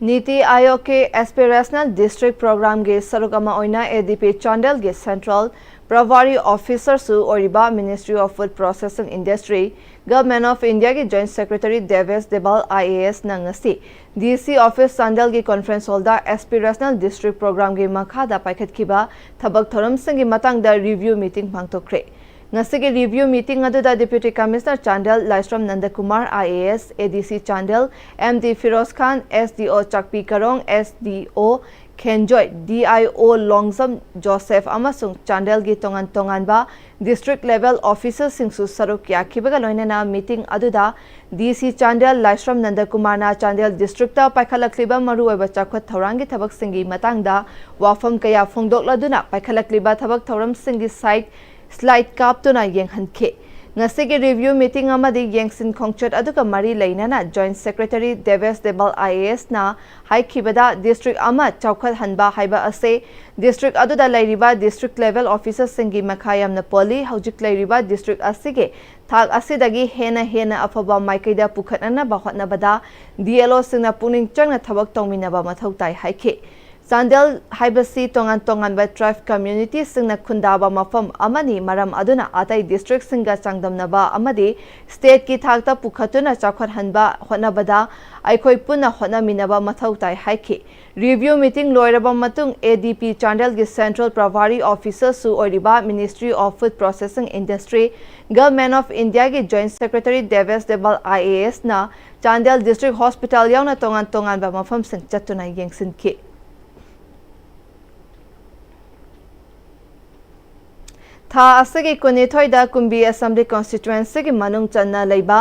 ꯅꯤꯇꯤ ꯑꯥꯌꯣꯒꯀꯤ ꯑꯦꯁꯄꯤꯔꯦꯁꯅꯦꯜ ꯗꯤꯁꯇ꯭ꯔꯤꯛ ꯄ꯭ꯔꯣꯒ꯭ꯔꯥꯝꯒꯤ ꯁꯔꯨꯛ ꯑꯃ ꯑꯣꯏꯅ ꯑꯦ ꯗꯤ ꯄꯤ ꯆꯥꯟꯗꯦꯜꯒꯤ ꯁꯦꯟꯇ꯭ꯔꯦꯜ ꯄ꯭ꯔꯚꯥꯔꯤ ꯑꯣꯐꯤꯁꯔꯁꯨ ꯑꯣꯏꯔꯤꯕ Ministry of Food Processing Industry, Government of India ꯒꯤ Joint Secretary ꯗꯦꯕꯦꯁ Debal I A ꯑꯦꯁꯅ ꯉꯁꯤ ꯗꯤ ꯁꯤ ꯑꯣꯐꯤꯁ ꯆꯥꯟꯗꯦꯜꯒꯤ ꯀꯣꯟꯐ꯭ꯔꯦꯟꯁ ꯍꯣꯜꯗ ꯑꯦꯁꯄꯤꯔꯦꯁꯅꯦꯜ ꯗꯤꯁꯇ꯭ꯔꯤꯛ ꯄ꯭ꯔꯣꯒ꯭ꯔꯥꯝꯒꯤ ꯃꯈꯥꯗ ꯄꯥꯏꯈꯠꯈꯤꯕ ꯊꯕꯛ ꯊꯧꯔꯝꯁꯤꯡꯒꯤ ꯃꯇꯥꯡꯗ ꯔꯤꯚꯤꯌꯨ ꯃꯤꯇꯤꯡ ꯄꯥꯡꯊꯣꯛꯈ꯭ꯔꯦ꯫ ꯉꯁꯤꯒꯤ ꯔꯤꯚꯤꯌꯨ ꯃꯤꯇꯤꯡ ꯑꯗꯨꯗ deputy commissioner Chandel Laishram Nandakumar I A S, A D C Chandel M D Firoz Khan, S D ꯑꯣ ꯆꯥꯛꯄꯤ ꯀꯔꯣꯡ, ꯑꯦꯁ ꯗꯤ ꯑꯣ ꯈꯦꯟꯖꯣꯏ, D I O Longjam Joseph ꯑꯃꯁꯨꯡ ꯆꯥꯟꯗꯦꯜꯒꯤ ꯇꯣꯉꯥꯟ ꯇꯣꯉꯥꯟꯕ ꯗꯤꯁꯇ꯭ꯔꯤꯛ ꯂꯦꯚꯦꯜ ꯑꯣꯐꯤꯁꯔꯁꯤꯡꯁꯨ ꯁꯔꯨꯛ ꯌꯥꯈꯤꯕꯒ ꯂꯣꯏꯅꯅ ꯃꯤꯇꯤꯡ ꯑꯗꯨꯗ ꯗꯤ ꯁꯤ ꯆꯥꯟꯗꯦꯜ ꯂꯥꯏꯁ꯭ꯔꯝ ꯅꯟꯗꯀꯨꯃꯥꯔꯅ ꯆꯥꯟꯗꯦꯜ ꯗꯤꯁꯇ꯭ꯔꯤꯛꯇ ꯄꯥꯏꯈꯠꯂꯛꯂꯤꯕ ꯃꯔꯨꯑꯣꯏꯕ ꯆꯥꯎꯈꯠ ꯊꯧꯔꯥꯡꯒꯤ ꯊꯕꯛꯁꯤꯡꯒꯤ ꯃꯇꯥꯡꯗ ꯋꯥꯐꯝ ꯀꯌꯥ ꯐꯣꯡꯗꯣꯛꯂꯗꯨꯅ ꯄꯥꯏꯈꯠꯂꯛꯂꯤꯕ ꯊꯕꯛ ꯊꯧꯔꯝꯁꯤꯡꯒꯤ ꯁꯥꯏꯠ ꯁ꯭ꯂꯥꯏꯗ ꯀꯥꯞꯇꯨꯅ ꯌꯦꯡꯍꯟꯈꯤ꯫ ꯉꯁꯤꯒꯤ ꯔꯤꯚꯤꯌꯨ ꯃꯤꯇꯤꯡ ꯑꯃꯗꯤ ꯌꯦꯡꯁꯤꯟ ꯈꯣꯡꯆꯠ ꯑꯗꯨꯒ ꯃꯔꯤ ꯂꯩꯅꯅ joint secretary Debesh Debal I A ꯑꯦꯁꯅ ꯍꯥꯏꯈꯤꯕꯗ, ꯗꯤꯁꯇ꯭ꯔꯤꯛ ꯑꯃ ꯆꯥꯎꯈꯠꯍꯟꯕ ꯍꯥꯏꯕ ꯑꯁꯤ ꯗꯤꯁꯇ꯭ꯔꯤꯛ ꯑꯗꯨꯗ ꯂꯩꯔꯤꯕ ꯗꯤꯁꯇ꯭ꯔꯤꯛ ꯂꯦꯚꯦꯜ ꯑꯣꯐꯤꯁꯔꯁꯤꯡꯒꯤ ꯃꯈꯥ ꯌꯥꯝꯅ ꯄꯣꯜꯂꯤ꯫ ꯍꯧꯖꯤꯛ ꯂꯩꯔꯤꯕ ꯗꯤꯁꯇ꯭ꯔꯤꯛ ꯑꯁꯤꯒꯤ ꯊꯥꯛ ꯑꯁꯤꯗꯒꯤ ꯍꯦꯟꯅ ꯍꯦꯟꯅ ꯑꯐꯕ ꯃꯥꯏꯀꯩꯗ ꯄꯨꯈꯠꯅꯅꯕ ꯍꯣꯠꯅꯕꯗ ꯗꯤ ꯑꯦꯜ ꯑꯣꯁꯤꯡꯅ ꯄꯨꯛꯅꯤꯡ ꯆꯪꯅ ꯊꯕꯛ ꯇꯧꯃꯤꯟꯅꯕ ꯃꯊꯧ ꯇꯥꯏ ꯍꯥꯏꯈꯤ꯫ ꯆꯥꯟꯗꯦꯜ ꯍꯥꯏꯕꯁꯤ ꯇꯣꯉꯥꯟ ꯇꯣꯉꯥꯟꯕ ꯇ꯭ꯔꯥꯏꯕ ꯀꯝꯃ꯭ꯌꯨꯅꯤꯇꯤꯁꯤꯡꯅ ꯈꯨꯟꯗꯥꯕ ꯃꯐꯝ ꯑꯃꯅꯤ꯫ ꯃꯔꯝ ꯑꯗꯨꯅ ꯑꯇꯩ ꯗꯤꯁꯇ꯭ꯔꯤꯛꯁꯤꯡꯒ ꯆꯥꯡꯗꯝꯅꯕ ꯑꯃꯗꯤ ꯁ꯭ꯇꯦꯠꯀꯤ ꯊꯥꯛꯇ ꯄꯨꯈꯠꯇꯨꯅ ꯆꯥꯎꯈꯠꯍꯟꯕ ꯍꯣꯠꯅꯕꯗ ꯑꯩꯈꯣꯏ ꯄꯨꯟꯅ ꯍꯣꯠꯅꯃꯤꯟꯅꯕ ꯃꯊꯧ ꯇꯥꯏ ꯍꯥꯏꯈꯤ꯫ ꯔꯤꯚꯤꯌꯨ ꯃꯤꯇꯤꯡ ꯂꯣꯏꯔꯕ ꯃꯇꯨꯡ ꯑꯦ ꯗꯤ ꯄꯤ ꯆꯥꯟꯗꯦꯜꯒꯤ ꯁꯦꯟꯇ꯭ꯔꯦꯜ ꯄ꯭ꯔꯚꯥꯔꯤ ꯑꯣꯐꯤꯁꯔꯁꯨ ꯑꯣꯏꯔꯤꯕ Ministry of Food Processing Industry, Government of India ꯒꯤ joint secretary Debesh Debal I A ꯑꯦꯁꯅ ꯆꯥꯟꯗꯦꯜ ꯗꯤꯁꯇ꯭ꯔꯤꯛ ꯍꯣꯁꯄꯤꯇꯥꯜ ꯌꯥꯎꯅ ꯇꯣꯉꯥꯟ ꯇꯣꯉꯥꯟꯕ ꯃꯐꯝꯁꯤꯡ ꯆꯠꯇꯨꯅ ꯌꯦꯡꯁꯤꯟꯈꯤ꯫ ꯊꯥ ꯑꯁꯤꯒꯤ ꯀꯨꯟꯅꯤꯊꯣꯏꯗ ꯀꯨꯝꯕꯤ Assembly Constituencyꯒꯤ ꯃꯅꯨꯡ ꯆꯟꯅ ꯂꯩꯕ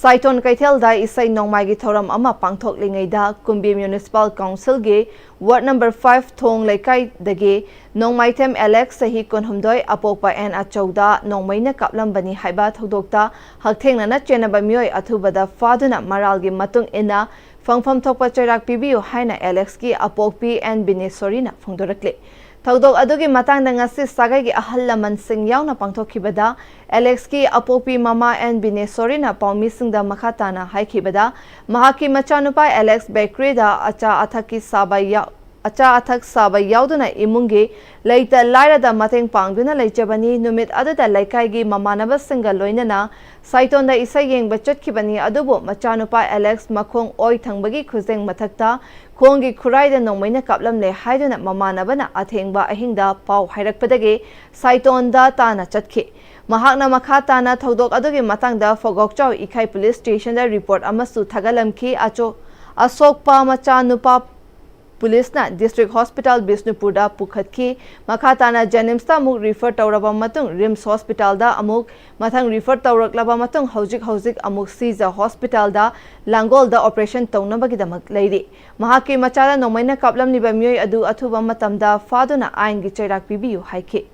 ꯁꯥꯏꯇꯣꯟ ꯀꯩꯊꯦꯜꯗ ꯏꯁꯩ ꯅꯣꯡꯃꯥꯏꯒꯤ ꯊꯧꯔꯝ ꯑꯃ ꯄꯥꯡꯊꯣꯛꯂꯤꯉꯩꯗ ꯀꯨꯝꯕꯤ Municipal Councilꯒꯤ Ward number five ꯊꯣꯡ ꯂꯩꯀꯥꯏꯗꯒꯤ ꯅꯣꯡꯃꯥꯏꯊꯦꯝ ꯑꯦꯂꯦꯛꯁ, ꯆꯍꯤ ꯀꯨꯟꯍꯨꯝꯗꯣꯏ, ꯑꯄꯣꯛꯄ ꯑꯦꯟ ꯑꯆꯧꯗ ꯅꯣꯡꯃꯩꯅ ꯀꯥꯞꯂꯝꯕꯅꯤ ꯍꯥꯏꯕ ꯊꯧꯗꯣꯛꯇ ꯍꯛꯊꯦꯡꯅꯅ ꯆꯦꯟꯅꯕ ꯃꯤꯑꯣꯏ ꯑꯊꯨꯕꯗ ꯐꯥꯗꯨꯅ ꯃꯔꯥꯜꯒꯤ ꯃꯇꯨꯡ ꯏꯟꯅ ꯐꯪꯐꯝ ꯊꯣꯛꯄ ꯆꯩꯔꯥꯛ ꯄꯤꯕꯤꯌꯨ ꯍꯥꯏꯅ ꯑꯦꯂꯦꯛꯁꯀꯤ ꯑꯄꯣꯛꯄꯤ ꯑꯦꯟ ꯕꯤꯅꯦꯁꯣꯔꯤꯅ ꯐꯣꯡꯗꯣꯔꯛꯂꯤ꯫ ꯊꯧꯗꯣꯛ ꯑꯗꯨꯒꯤ ꯃꯇꯥꯡꯗ ꯉꯁꯤ ꯁꯥꯒꯩꯒꯤ ꯑꯍꯜ ꯂꯃꯟꯁꯤꯡ ꯌꯥꯎꯅ ꯄꯥꯡꯊꯣꯛꯈꯤꯕꯗ ꯑꯦꯂꯦꯛꯁꯀꯤ ꯑꯄꯣꯛꯄꯤ ꯃꯃꯥ ꯑꯦꯟ ꯕꯤꯅꯦꯁꯣꯔꯤꯅ ꯄꯥꯎꯃꯤꯁꯤꯡꯗ ꯃꯈꯥ ꯇꯥꯅ ꯍꯥꯏꯈꯤꯕꯗ, ꯃꯍꯥꯛꯀꯤ ꯃꯆꯥꯅꯨꯄꯥ ꯑꯦꯂꯦꯛꯁ ꯕꯦꯀꯔꯤꯗ ꯑꯆꯥ ꯑꯊꯛꯀꯤ ꯁꯥꯕ ꯌꯥꯎ-, ꯑꯆꯥ ꯑꯊꯛ ꯁꯥꯕ ꯌꯥꯎꯗꯨꯅ ꯏꯃꯨꯡꯒꯤ ꯂꯩꯇ ꯂꯥꯏꯔꯗ ꯃꯇꯦꯡ ꯄꯥꯡꯗꯨꯅ ꯂꯩꯖꯕꯅꯤ꯫ ꯅꯨꯃꯤꯠ ꯑꯗꯨꯗ ꯂꯩꯀꯥꯏꯒꯤ ꯃꯃꯥꯟꯅꯕꯁꯤꯡꯒ ꯂꯣꯏꯅꯅ ꯁꯥꯏꯇꯣꯟꯗ ꯏꯁꯩ ꯌꯦꯡꯕ ꯆꯠꯈꯤꯕꯅꯤ, ꯑꯗꯨꯕꯨ ꯃꯆꯥꯅꯨꯄꯥ ꯑꯦꯂꯦꯛꯁ ꯃꯈꯣꯡ ꯑꯣꯏ ꯊꯪꯕꯒꯤ ꯈꯨꯖꯦꯡ ꯃꯊꯛꯇ ꯈꯣꯡꯒꯤ ꯈꯨꯔꯥꯏꯗ ꯅꯣꯡꯃꯩꯅ ꯀꯥꯞꯂꯝꯂꯦ ꯍꯥꯏꯗꯨꯅ ꯃꯃꯥꯟꯅꯕꯅ ꯑꯊꯦꯡꯕ ꯑꯍꯤꯡꯗ ꯄꯥꯎ ꯍꯥꯏꯔꯛꯄꯗꯒꯤ ꯁꯥꯏꯇꯣꯟꯗ ꯇꯥꯅ ꯆꯠꯈꯤ꯫ ꯃꯍꯥꯛꯅ ꯃꯈꯥ ꯇꯥꯅ ꯊꯧꯗꯣꯛ ꯑꯗꯨꯒꯤ ꯃꯇꯥꯡꯗ ꯐꯣꯒꯣꯛꯆꯥꯎ ꯏꯀꯥꯏ ꯄꯨꯂꯤꯁ ꯁ꯭ꯇꯦꯁꯟꯗ ꯔꯤꯄꯣꯔꯠ ꯑꯃꯁꯨ ꯊꯥꯒꯠꯂꯝꯈꯤ꯫ ꯑꯆꯣ-, ꯑꯁꯣꯛꯄ ꯃꯆꯥꯅꯨꯄꯥ ꯄꯨꯂꯤꯁꯅ ꯗꯤꯁꯇ꯭ꯔꯤꯛ ꯍꯣꯁꯄꯤꯇꯥꯜ ꯕꯤꯁꯅꯨꯄꯨꯔꯗ ꯄꯨꯈꯠꯈꯤ꯫ ꯃꯈꯥ ꯇꯥꯅ ꯖꯦꯅꯤꯝꯁꯇ ꯑꯃꯨꯛ ꯔꯤꯐꯔ ꯇꯧꯔꯕ ꯃꯇꯨꯡ ꯔꯤꯝꯁ ꯍꯣꯁꯄꯤꯇꯥꯜꯗ ꯑꯃꯨꯛ ꯃꯊꯪ ꯔꯤꯐꯔ ꯇꯧꯔꯛꯂꯕ ꯃꯇꯨꯡ ꯍꯧꯖꯤꯛ ꯍꯧꯖꯤꯛ ꯑꯃꯨꯛ ꯁꯤꯖ ꯍꯣꯁꯄꯤꯇꯥꯜꯗ ꯂꯥꯡꯒꯣꯜꯗ ꯑꯣꯄꯔꯦꯁꯟ ꯇꯧꯅꯕꯒꯤꯗꯃꯛ ꯂꯩꯔꯤ꯫ ꯃꯍꯥꯛꯀꯤ ꯃꯆꯥꯗ ꯅꯣꯡꯃꯩꯅ ꯀꯥꯞꯂꯝꯂꯤꯕ ꯃꯤꯑꯣꯏ ꯑꯗꯨ ꯑꯊꯨꯕ ꯃꯇꯝꯗ ꯐꯥꯗꯨꯅ ꯑꯥꯏꯟꯒꯤ ꯆꯩꯔꯥꯛ ꯄꯤꯕꯤꯌꯨ ꯍꯥꯏꯈꯤ꯫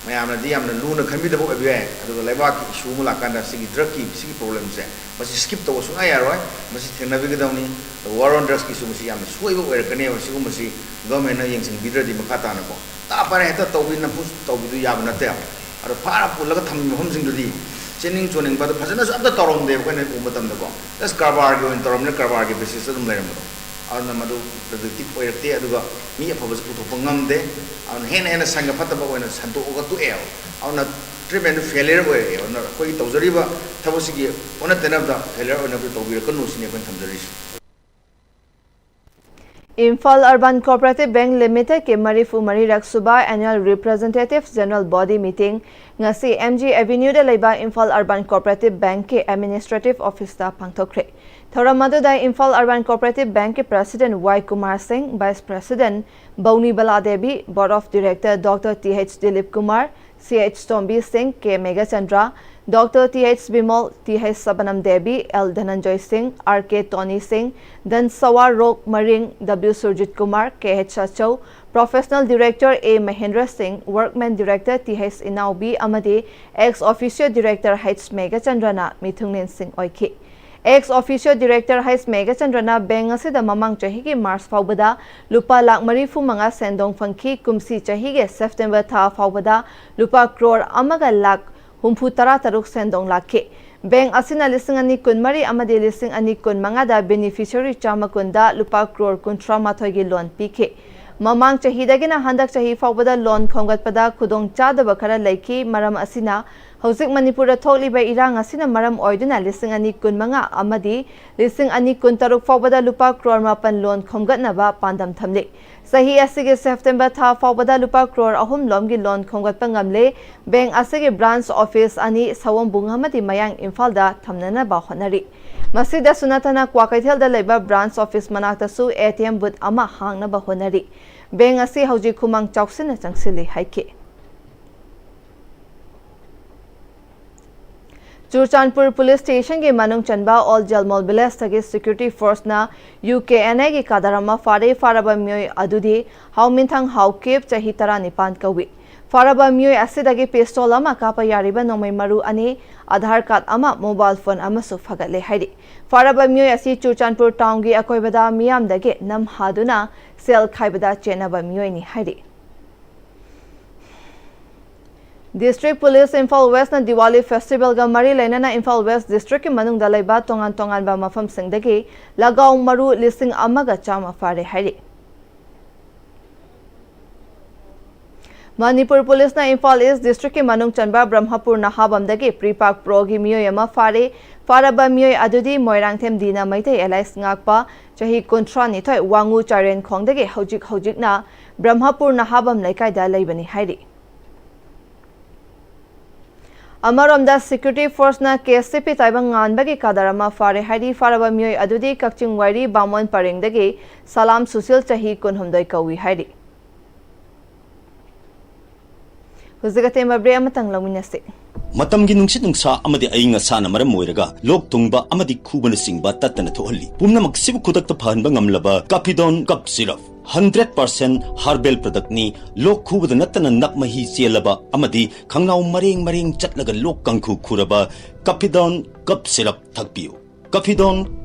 ꯃꯌꯥꯝꯅꯗꯤ ꯌꯥꯝꯅ ꯂꯨꯅ ꯈꯟꯕꯤꯗꯕ ꯑꯣꯏꯕ ꯌꯥꯏ, ꯑꯗꯨꯒ ꯂꯩꯕꯥꯛꯀꯤ ꯏꯁꯨ ꯑꯃ ꯂꯥꯛꯀꯥꯟꯗ ꯁꯤꯒꯤ ꯗ꯭ꯔꯒꯀꯤ ꯁꯤꯒꯤ ꯄ꯭ꯔꯣꯕ꯭ꯂꯦꯝꯁꯦ, ꯃꯁꯤ ꯁ꯭ꯀꯤꯞ ꯇꯧꯕ ꯁꯨꯡꯌꯥ ꯌꯥꯔꯣꯏ꯫ ꯃꯁꯤ ꯊꯦꯡꯅꯕꯤꯒꯗꯕꯅꯤ꯫ ꯑꯗꯨꯒ ꯋꯥꯔ ꯑꯣꯟ ꯗ꯭ꯔꯒꯁꯀꯤꯁꯨ ꯃꯁꯤ ꯌꯥꯝꯅ ꯁꯣꯏꯕ ꯑꯣꯏꯔꯛꯀꯅꯦꯕ꯫ ꯁꯤꯒꯨꯝꯕꯁꯤ ꯒꯚꯔꯟꯃꯦꯟꯠꯅ ꯌꯦꯡꯁꯤꯟꯕꯤꯗ꯭ꯔꯗꯤ ꯃꯈꯥ ꯇꯥꯅꯀꯣ, ꯇꯥ ꯐꯔꯦ ꯍꯦꯛꯇ ꯇꯧꯕꯤ ꯅꯝꯐꯨ ꯇꯧꯕꯤꯗꯨ ꯌꯥꯕ ꯅꯠꯇꯦꯕ꯫ ꯑꯗꯣ ꯐꯥꯔ ꯄꯨꯜꯂꯒ ꯊꯝꯃꯤꯕ ꯃꯐꯝꯁꯤꯡꯗꯨꯗꯤ ꯆꯦꯟꯅꯤꯡ ꯆꯣꯟꯅꯤꯡꯕ ꯑꯗꯨ ꯐꯖꯅꯁꯨ ꯑꯝꯇ ꯇꯧꯔꯝꯗꯦꯕ꯫ ꯑꯩꯈꯣꯏꯅ ꯎꯕ ꯃꯇꯝꯗꯀꯣ, ꯖꯁ ꯀꯔꯕꯥꯔꯒꯤ ꯑꯣꯏꯅ ꯇꯧꯔꯝꯅꯤꯅ ꯀꯔꯕꯥꯔꯒꯤ ꯕꯦꯁꯤꯁꯇ ꯑꯗꯨꯝ ꯂꯩꯔꯝꯕꯗꯣ, ꯑꯗꯨꯅ ꯃꯗꯨ ꯄ꯭ꯔꯗꯛꯇꯤꯞ ꯑꯣꯏꯔꯛꯇꯦ꯫ ꯑꯗꯨꯒ ꯃꯤ ꯑꯐꯕꯁꯨ ꯄꯨꯊꯣꯛꯄ ꯉꯝꯗꯦ꯫ ꯑꯗꯨꯅ ꯍꯦꯟꯅ ꯍꯦꯟꯅ ꯁꯪꯒ ꯐꯠꯇꯕ ꯑꯣꯏꯅ ꯁꯟꯗꯣꯛꯑꯒ ꯇꯣꯛꯑꯦꯕ꯫ ꯑꯗꯨꯅ ꯇ꯭ꯔꯤꯠꯃꯦꯟꯗꯨ ꯐꯦꯂꯤꯌꯔ ꯑꯣꯏꯔꯛꯑꯦꯕ꯫ ꯑꯗꯨꯅ ꯑꯩꯈꯣꯏꯒꯤ ꯇꯧꯖꯔꯤꯕ ꯊꯕꯛꯁꯤꯒꯤ ꯑꯣꯟꯅ ꯇꯩꯅꯕꯗ ꯐꯦꯂꯤꯌꯔ ꯑꯣꯏꯅꯕꯗꯤ ꯇꯧꯕꯤꯔꯛꯀꯅꯨ ꯁꯤꯅꯤ ꯑꯩꯈꯣꯏꯅ ꯊꯝꯖꯔꯤꯁꯤ꯫ ꯏꯝꯐꯥꯜ ꯑꯔꯕꯥꯟ ꯀꯣꯑꯣꯄꯔꯦꯇꯤꯚ ꯕꯦꯡꯛ ꯂꯤꯃꯤꯇꯦꯗꯀꯤ ꯃꯔꯤꯐꯨ ꯃꯔꯤꯔꯛ ꯁꯨꯕ Annual Representative General Body Meeting ꯉꯁꯤ M G Avenue ꯗ ꯂꯩꯕ ꯏꯝꯐꯥꯜ ꯑꯔꯕꯥꯟ ꯀꯣꯑꯣꯄꯔꯦꯇꯤꯚ ꯕꯦꯡꯛꯀꯤ ꯑꯦꯗꯃꯤꯅꯤꯁꯇ꯭ꯔꯦꯇꯤꯚ ꯑꯣꯐꯤꯁꯇ ꯄꯥꯡꯊꯣꯛꯈ꯭ꯔꯦ꯫ ꯊꯧꯔꯝ ꯑꯗꯨꯗ ꯏꯝꯐꯥꯜ ꯑꯔꯕꯥꯟ ꯀꯣꯑꯣꯄꯔꯦꯇꯤꯚ ꯕꯦꯡꯛꯀꯤ president Y Kumar Singh, vice president Bouni Bala Devi, board of director doctor T H Dilip Kumar, C H Tombi Singh, K Meghachandra, doctor T H Bimol, T H Sabanam Devi, L Dhananjoy Singh, R K Tony Singh, Dhanswar Rok Maring, W Surjit Kumar, K H Achou, professional director A Mahendra Singh, ꯋꯔꯛꯃꯦꯟ director T H ꯏꯅꯥꯎꯕꯤ ꯑꯃꯗꯤ X ꯑꯣꯐꯤꯁꯤꯌꯣ director H ꯃꯦꯘꯆꯟꯗ꯭ꯔꯅ ꯃꯤꯊꯨꯡꯂꯦꯟꯁꯤꯡ ꯑꯣꯏꯈꯤ꯫ X ꯑꯣꯐꯤꯁꯤꯌꯣ director H ꯃꯦꯘꯆꯟꯗ꯭ꯔꯅ bank ꯑꯁꯤꯗ ꯃꯃꯥꯡ ꯆꯍꯤꯒꯤ March ꯐꯥꯎꯕꯗ ꯂꯨꯄꯥ ꯂꯥꯈ ꯃꯔꯤꯐꯨ ꯃꯉꯥ ꯁꯦꯟꯗꯣꯡ ꯐꯪꯈꯤ꯫ ꯀꯨꯝꯁꯤ ꯆꯍꯤꯒꯤ ꯁꯦꯞꯇꯦꯝꯕꯔ ꯊꯥ ꯐꯥꯎꯕꯗ ꯂꯨꯄꯥ ꯀ꯭ꯔꯣꯔ ꯑꯃꯒ ꯂꯥꯈ ꯍꯨꯝꯐꯨ ꯇꯔꯥ ꯇꯔꯨꯛ ꯁꯦꯟꯗꯣꯡ ꯂꯥꯛꯈꯤ꯫ ꯕꯦꯡꯛ ꯑꯁꯤꯅ ꯂꯤꯁꯤꯡ ꯑꯅꯤ ꯀꯨꯟꯃꯔꯤ ꯑꯃꯗꯤ ꯂꯤꯁꯤꯡ ꯑꯅꯤ ꯀꯨꯟꯃꯉꯥꯗ ꯕꯦꯅꯤꯐꯤꯁꯤꯌꯔꯤ ꯆꯥꯝꯃ ꯀꯨꯟꯗ ꯂꯨꯄꯥ ꯀ꯭ꯔꯣꯔ ꯀꯨꯟꯊ꯭ꯔꯥ ꯃꯥꯊꯣꯏꯒꯤ ꯂꯣꯟ ꯄꯤꯈꯤ꯫ ꯃꯃꯥꯡ ꯆꯍꯤꯗꯒꯤꯅ ꯍꯟꯗꯛ ꯆꯍꯤ ꯐꯥꯎꯕꯗ ꯂꯣꯟ ꯈꯣꯝꯒꯠꯄꯗ ꯈꯨꯗꯣꯡꯆꯥꯗꯕ ꯈꯔ ꯂꯩꯈꯤ꯫ ꯃꯔꯝ ꯑꯁꯤꯅ ꯍꯧꯖꯤꯛ ꯃꯅꯤꯄꯨꯔꯗ ꯊꯣꯛꯂꯤꯕ ꯏꯔꯥꯡ ꯑꯁꯤꯅ ꯃꯔꯝ ꯑꯣꯏꯗꯨꯅ ꯂꯤꯁꯤꯡ ꯑꯅꯤ ꯀꯨꯟꯃꯉꯥ ꯑꯃꯗꯤ ꯂꯤꯁꯤꯡ ꯑꯅꯤ ꯀꯨꯟꯇꯔꯨꯛ ꯐꯥꯎꯕꯗ ꯂꯨꯄꯥ ꯀ꯭ꯔꯣꯔ ꯃꯥꯄꯟ ꯂꯣꯟ ꯈꯣꯝꯒꯠꯅꯕ ꯄꯥꯟꯗꯝ ꯊꯝꯂꯤ꯫ ꯆꯍꯤ ꯑꯁꯤꯒꯤ ꯁꯦꯞꯇꯦꯝꯕꯔ ꯊꯥ ꯐꯥꯎꯕꯗ ꯂꯨꯄꯥ ꯀ꯭ꯔꯣꯔ ꯑꯍꯨꯝ ꯂꯣꯝꯒꯤ ꯂꯣꯟ ꯈꯣꯝꯒꯠꯄ ꯉꯝꯂꯦ꯫ ꯕꯦꯡꯛ ꯑꯁꯤꯒꯤ ꯕ꯭ꯔꯥꯟꯆ ꯑꯣꯐꯤꯁ ꯑꯅꯤ ꯁꯑꯣꯝꯕꯨꯡ ꯑꯃꯗꯤ ꯃꯌꯥꯡ ꯏꯝꯐꯥꯜꯗ ꯊꯝꯅꯅꯕ ꯍꯣꯠꯅꯔꯤ꯫ ꯃꯁꯤꯗꯁꯨ ꯅꯠꯇꯅ ꯀ꯭ꯋꯥꯀꯩꯊꯦꯜꯗ ꯂꯩꯕ ꯕ꯭ꯔꯥꯟꯆ ꯑꯣꯐꯤꯁ ꯃꯅꯥꯛꯇꯁꯨ ꯑꯦ ꯇꯤ ꯑꯦꯝ ꯕꯨꯊ ꯑꯃ ꯍꯥꯡꯅꯕ ꯍꯣꯠꯅꯔꯤ꯫ ꯕꯦꯡꯛ ꯑꯁꯤ ꯍꯧꯖꯤꯛ ꯈꯨꯃꯥꯡ ꯆꯥꯎꯁꯤꯟꯅ ꯆꯪꯁꯤꯜꯂꯤ ꯍꯥꯏꯈꯤ꯫ ꯆꯨꯔꯆꯥꯟꯄꯨꯔ ꯄꯨꯂꯤꯁ ꯁ꯭ꯇꯦꯁꯟꯒꯤ ꯃꯅꯨꯡ ꯆꯟꯕ ꯑꯣꯜ ꯖꯜꯃꯣꯜ ꯚꯤꯂꯦꯖꯇꯒꯤ ꯁꯦꯀ꯭ꯌꯨꯔꯤꯇꯤ ꯐꯣꯔꯁꯅ ꯌꯨ ꯀꯦ ꯑꯦꯟ ꯑꯦꯒꯤ ꯀꯥꯗꯔ ꯑꯃ ꯐꯥꯔꯦ꯫ ꯐꯥꯔꯕ ꯃꯤꯑꯣꯏ ꯑꯗꯨꯗꯤ ꯍꯥꯎꯃꯤꯟꯊꯪ ꯍꯥꯎꯀꯤꯞ, ꯆꯍꯤ ꯇꯔꯥꯅꯤꯄꯥꯟ ꯀꯧꯏ꯫ ꯐꯥꯔꯕ ꯃꯤꯑꯣꯏ ꯑꯁꯤꯗꯒꯤ ꯄꯤꯁꯇꯣꯜ ꯑꯃ ꯀꯥꯞꯄ ꯌꯥꯔꯤꯕ ꯅꯣꯡꯃꯩ ꯃꯔꯨ ꯑꯅꯤ, ꯑꯙꯥꯔ ꯀꯥꯔꯗ ꯑꯃ, ꯃꯣꯕꯥꯏꯜ ꯐꯣꯟ ꯑꯃꯁꯨ ꯐꯒꯠꯂꯦ ꯍꯥꯏꯔꯤ꯫ ꯐꯥꯔꯕ ꯃꯤꯑꯣꯏ ꯑꯁꯤ ꯆꯨꯔꯆꯥꯟꯄꯨꯔ ꯇꯥꯎꯟꯒꯤ ꯑꯀꯣꯏꯕꯗ ꯃꯤꯌꯥꯝꯗꯒꯤ ꯅꯝꯍꯥꯗꯨꯅ ꯁꯦꯜ ꯈꯥꯏꯕꯗ ꯆꯦꯟꯅꯕ ꯃꯤꯑꯣꯏꯅꯤ ꯍꯥꯏꯔꯤ꯫ ꯗꯤꯁꯇ꯭ꯔꯤꯛ ꯄꯨꯂꯤꯁ ꯏꯝꯐꯥꯜ ꯋꯦꯁꯅ ꯗꯤꯋꯥꯂꯤ ꯐꯦꯁꯇꯤꯚꯦꯜꯒ ꯃꯔꯤ ꯂꯩꯅꯅ ꯏꯝꯐꯥꯜ ꯋꯦꯁ ꯗꯤꯁꯇ꯭ꯔꯤꯛꯀꯤ ꯃꯅꯨꯡꯗ ꯂꯩꯕ ꯇꯣꯉꯥꯟ ꯇꯣꯉꯥꯟꯕ ꯃꯐꯝꯁꯤꯡꯗꯒꯤ ꯂꯒꯥꯎ ꯃꯔꯨ ꯂꯤꯁꯤꯡ ꯑꯃꯒ ꯆꯥꯝꯃ ꯐꯥꯔꯦ ꯍꯥꯏꯔꯤ꯫ ꯃꯅꯤꯄꯨꯔ ꯄꯨꯂꯤꯁꯅ ꯏꯝꯐꯥꯜ ꯏꯁ ꯗꯤꯁꯇ꯭ꯔꯤꯛꯀꯤ ꯃꯅꯨꯡ ꯆꯟꯕ ꯕ꯭ꯔꯍꯃꯄꯨꯔ ꯅꯍꯥꯕꯝꯗꯒꯤ ꯄ꯭ꯔꯤꯄꯥꯛ ꯄ꯭ꯔꯣꯒꯤ ꯃꯤꯑꯣꯏ ꯑꯃ ꯐꯥꯔꯦ꯫ ꯐꯥꯔꯕ ꯃꯤꯑꯣꯏ ꯑꯗꯨꯗꯤ ꯃꯣꯏꯔꯥꯡꯊꯦꯝ ꯗꯤꯅ ꯃꯩꯇꯩ ꯑꯦꯂꯥꯏꯟꯁ ꯉꯥꯛꯄ ꯆꯍꯤ ꯀꯨꯟꯊ꯭ꯔꯥ ꯅꯤꯊꯣꯏ ꯋꯥꯉꯨ ꯆꯥꯔꯦꯟꯈꯣꯡꯗꯒꯤ ꯍꯧꯖꯤꯛ ꯍꯧꯖꯤꯛꯅ ꯕ꯭ꯔꯍ꯭ꯃꯄꯨꯔ ꯅꯍꯥꯕꯝ ꯂꯩꯀꯥꯏꯗ ꯂꯩꯕꯅꯤ ꯍꯥꯏꯔꯤ꯫ ꯑꯃꯔꯣꯝꯗ ꯁꯦꯀ꯭ꯌꯨꯔꯤꯇꯤ ꯐꯣꯔꯁꯅ ꯀꯦ ꯑꯦꯁ ꯁꯤ ꯄꯤ ꯇꯥꯏꯕꯪ ꯉꯥꯟꯕꯒꯤ ꯀꯥꯗꯔ ꯑꯃ ꯐꯥꯔꯦ ꯍꯥꯏꯔꯤ꯫ ꯐꯥꯔꯕ ꯃꯤꯑꯣꯏ ꯑꯗꯨꯗꯤ ꯀꯛꯆꯤꯡ ꯋꯥꯏꯔꯤ ꯕꯥꯃꯣꯟ ꯄꯔꯦꯡꯗꯒꯤ ꯁꯂꯥꯝ ꯁꯨꯁꯤꯜ ꯆꯍꯤ ꯀꯨꯟꯍꯨꯝꯗꯣꯏ ꯀꯧꯏ ꯍꯥꯏꯔꯤ꯫ ꯍꯧꯖꯤꯛ ꯑꯇꯦꯟꯕ ꯕ꯭ꯔꯦꯛ ꯑꯃꯇꯪ ꯂꯧꯃꯤꯟꯅꯁꯤ꯫ ꯃꯇꯝꯒꯤ ꯅꯨꯡꯁꯤꯠ ꯅꯨꯡꯁꯥ ꯑꯃꯗꯤ ꯑꯏꯪ ꯑꯁꯥꯅ ꯃꯔꯝ ꯑꯣꯏꯔꯒ ꯂꯣꯛ ꯊꯨꯡꯕ ꯑꯃꯗꯤ ꯈꯨꯕꯅꯆꯤꯡꯕ ꯇꯠꯇꯅ ꯊꯣꯛꯍꯜꯂꯤ꯫ ꯄꯨꯝꯅꯃꯛꯁꯤꯕꯨ ꯈꯨꯗꯛꯇ ꯐꯍꯟꯕ ꯉꯝꯂꯕ ꯀꯥꯐꯤꯗꯣꯟ ꯀꯞ ꯁꯤꯔꯞ, ꯍꯟꯗ꯭ꯔꯦꯠ ꯄꯥꯔꯁꯦꯟ ꯍꯥꯔꯕꯦꯜ ꯄ꯭ꯔꯗꯛꯅꯤ꯫ ꯂꯣꯛ ꯈꯨꯕꯗ ꯅꯠꯇꯅ ꯅꯞ ꯃꯍꯤ ꯆꯦꯜꯂꯕ ꯑꯃꯗꯤ ꯈꯪꯅꯥꯎ ꯃꯔꯦꯡ ꯃꯔꯦꯡ ꯆꯠꯂꯒ ꯂꯣꯛ ꯀꯥꯡꯈꯨ ꯈꯨꯔꯕ ꯀꯥꯐꯤꯗꯣꯟ ꯀꯞ ꯁꯤꯔꯞ ꯊꯛꯄꯤꯌꯨ꯫ ꯀꯥꯐꯤꯗꯣꯟ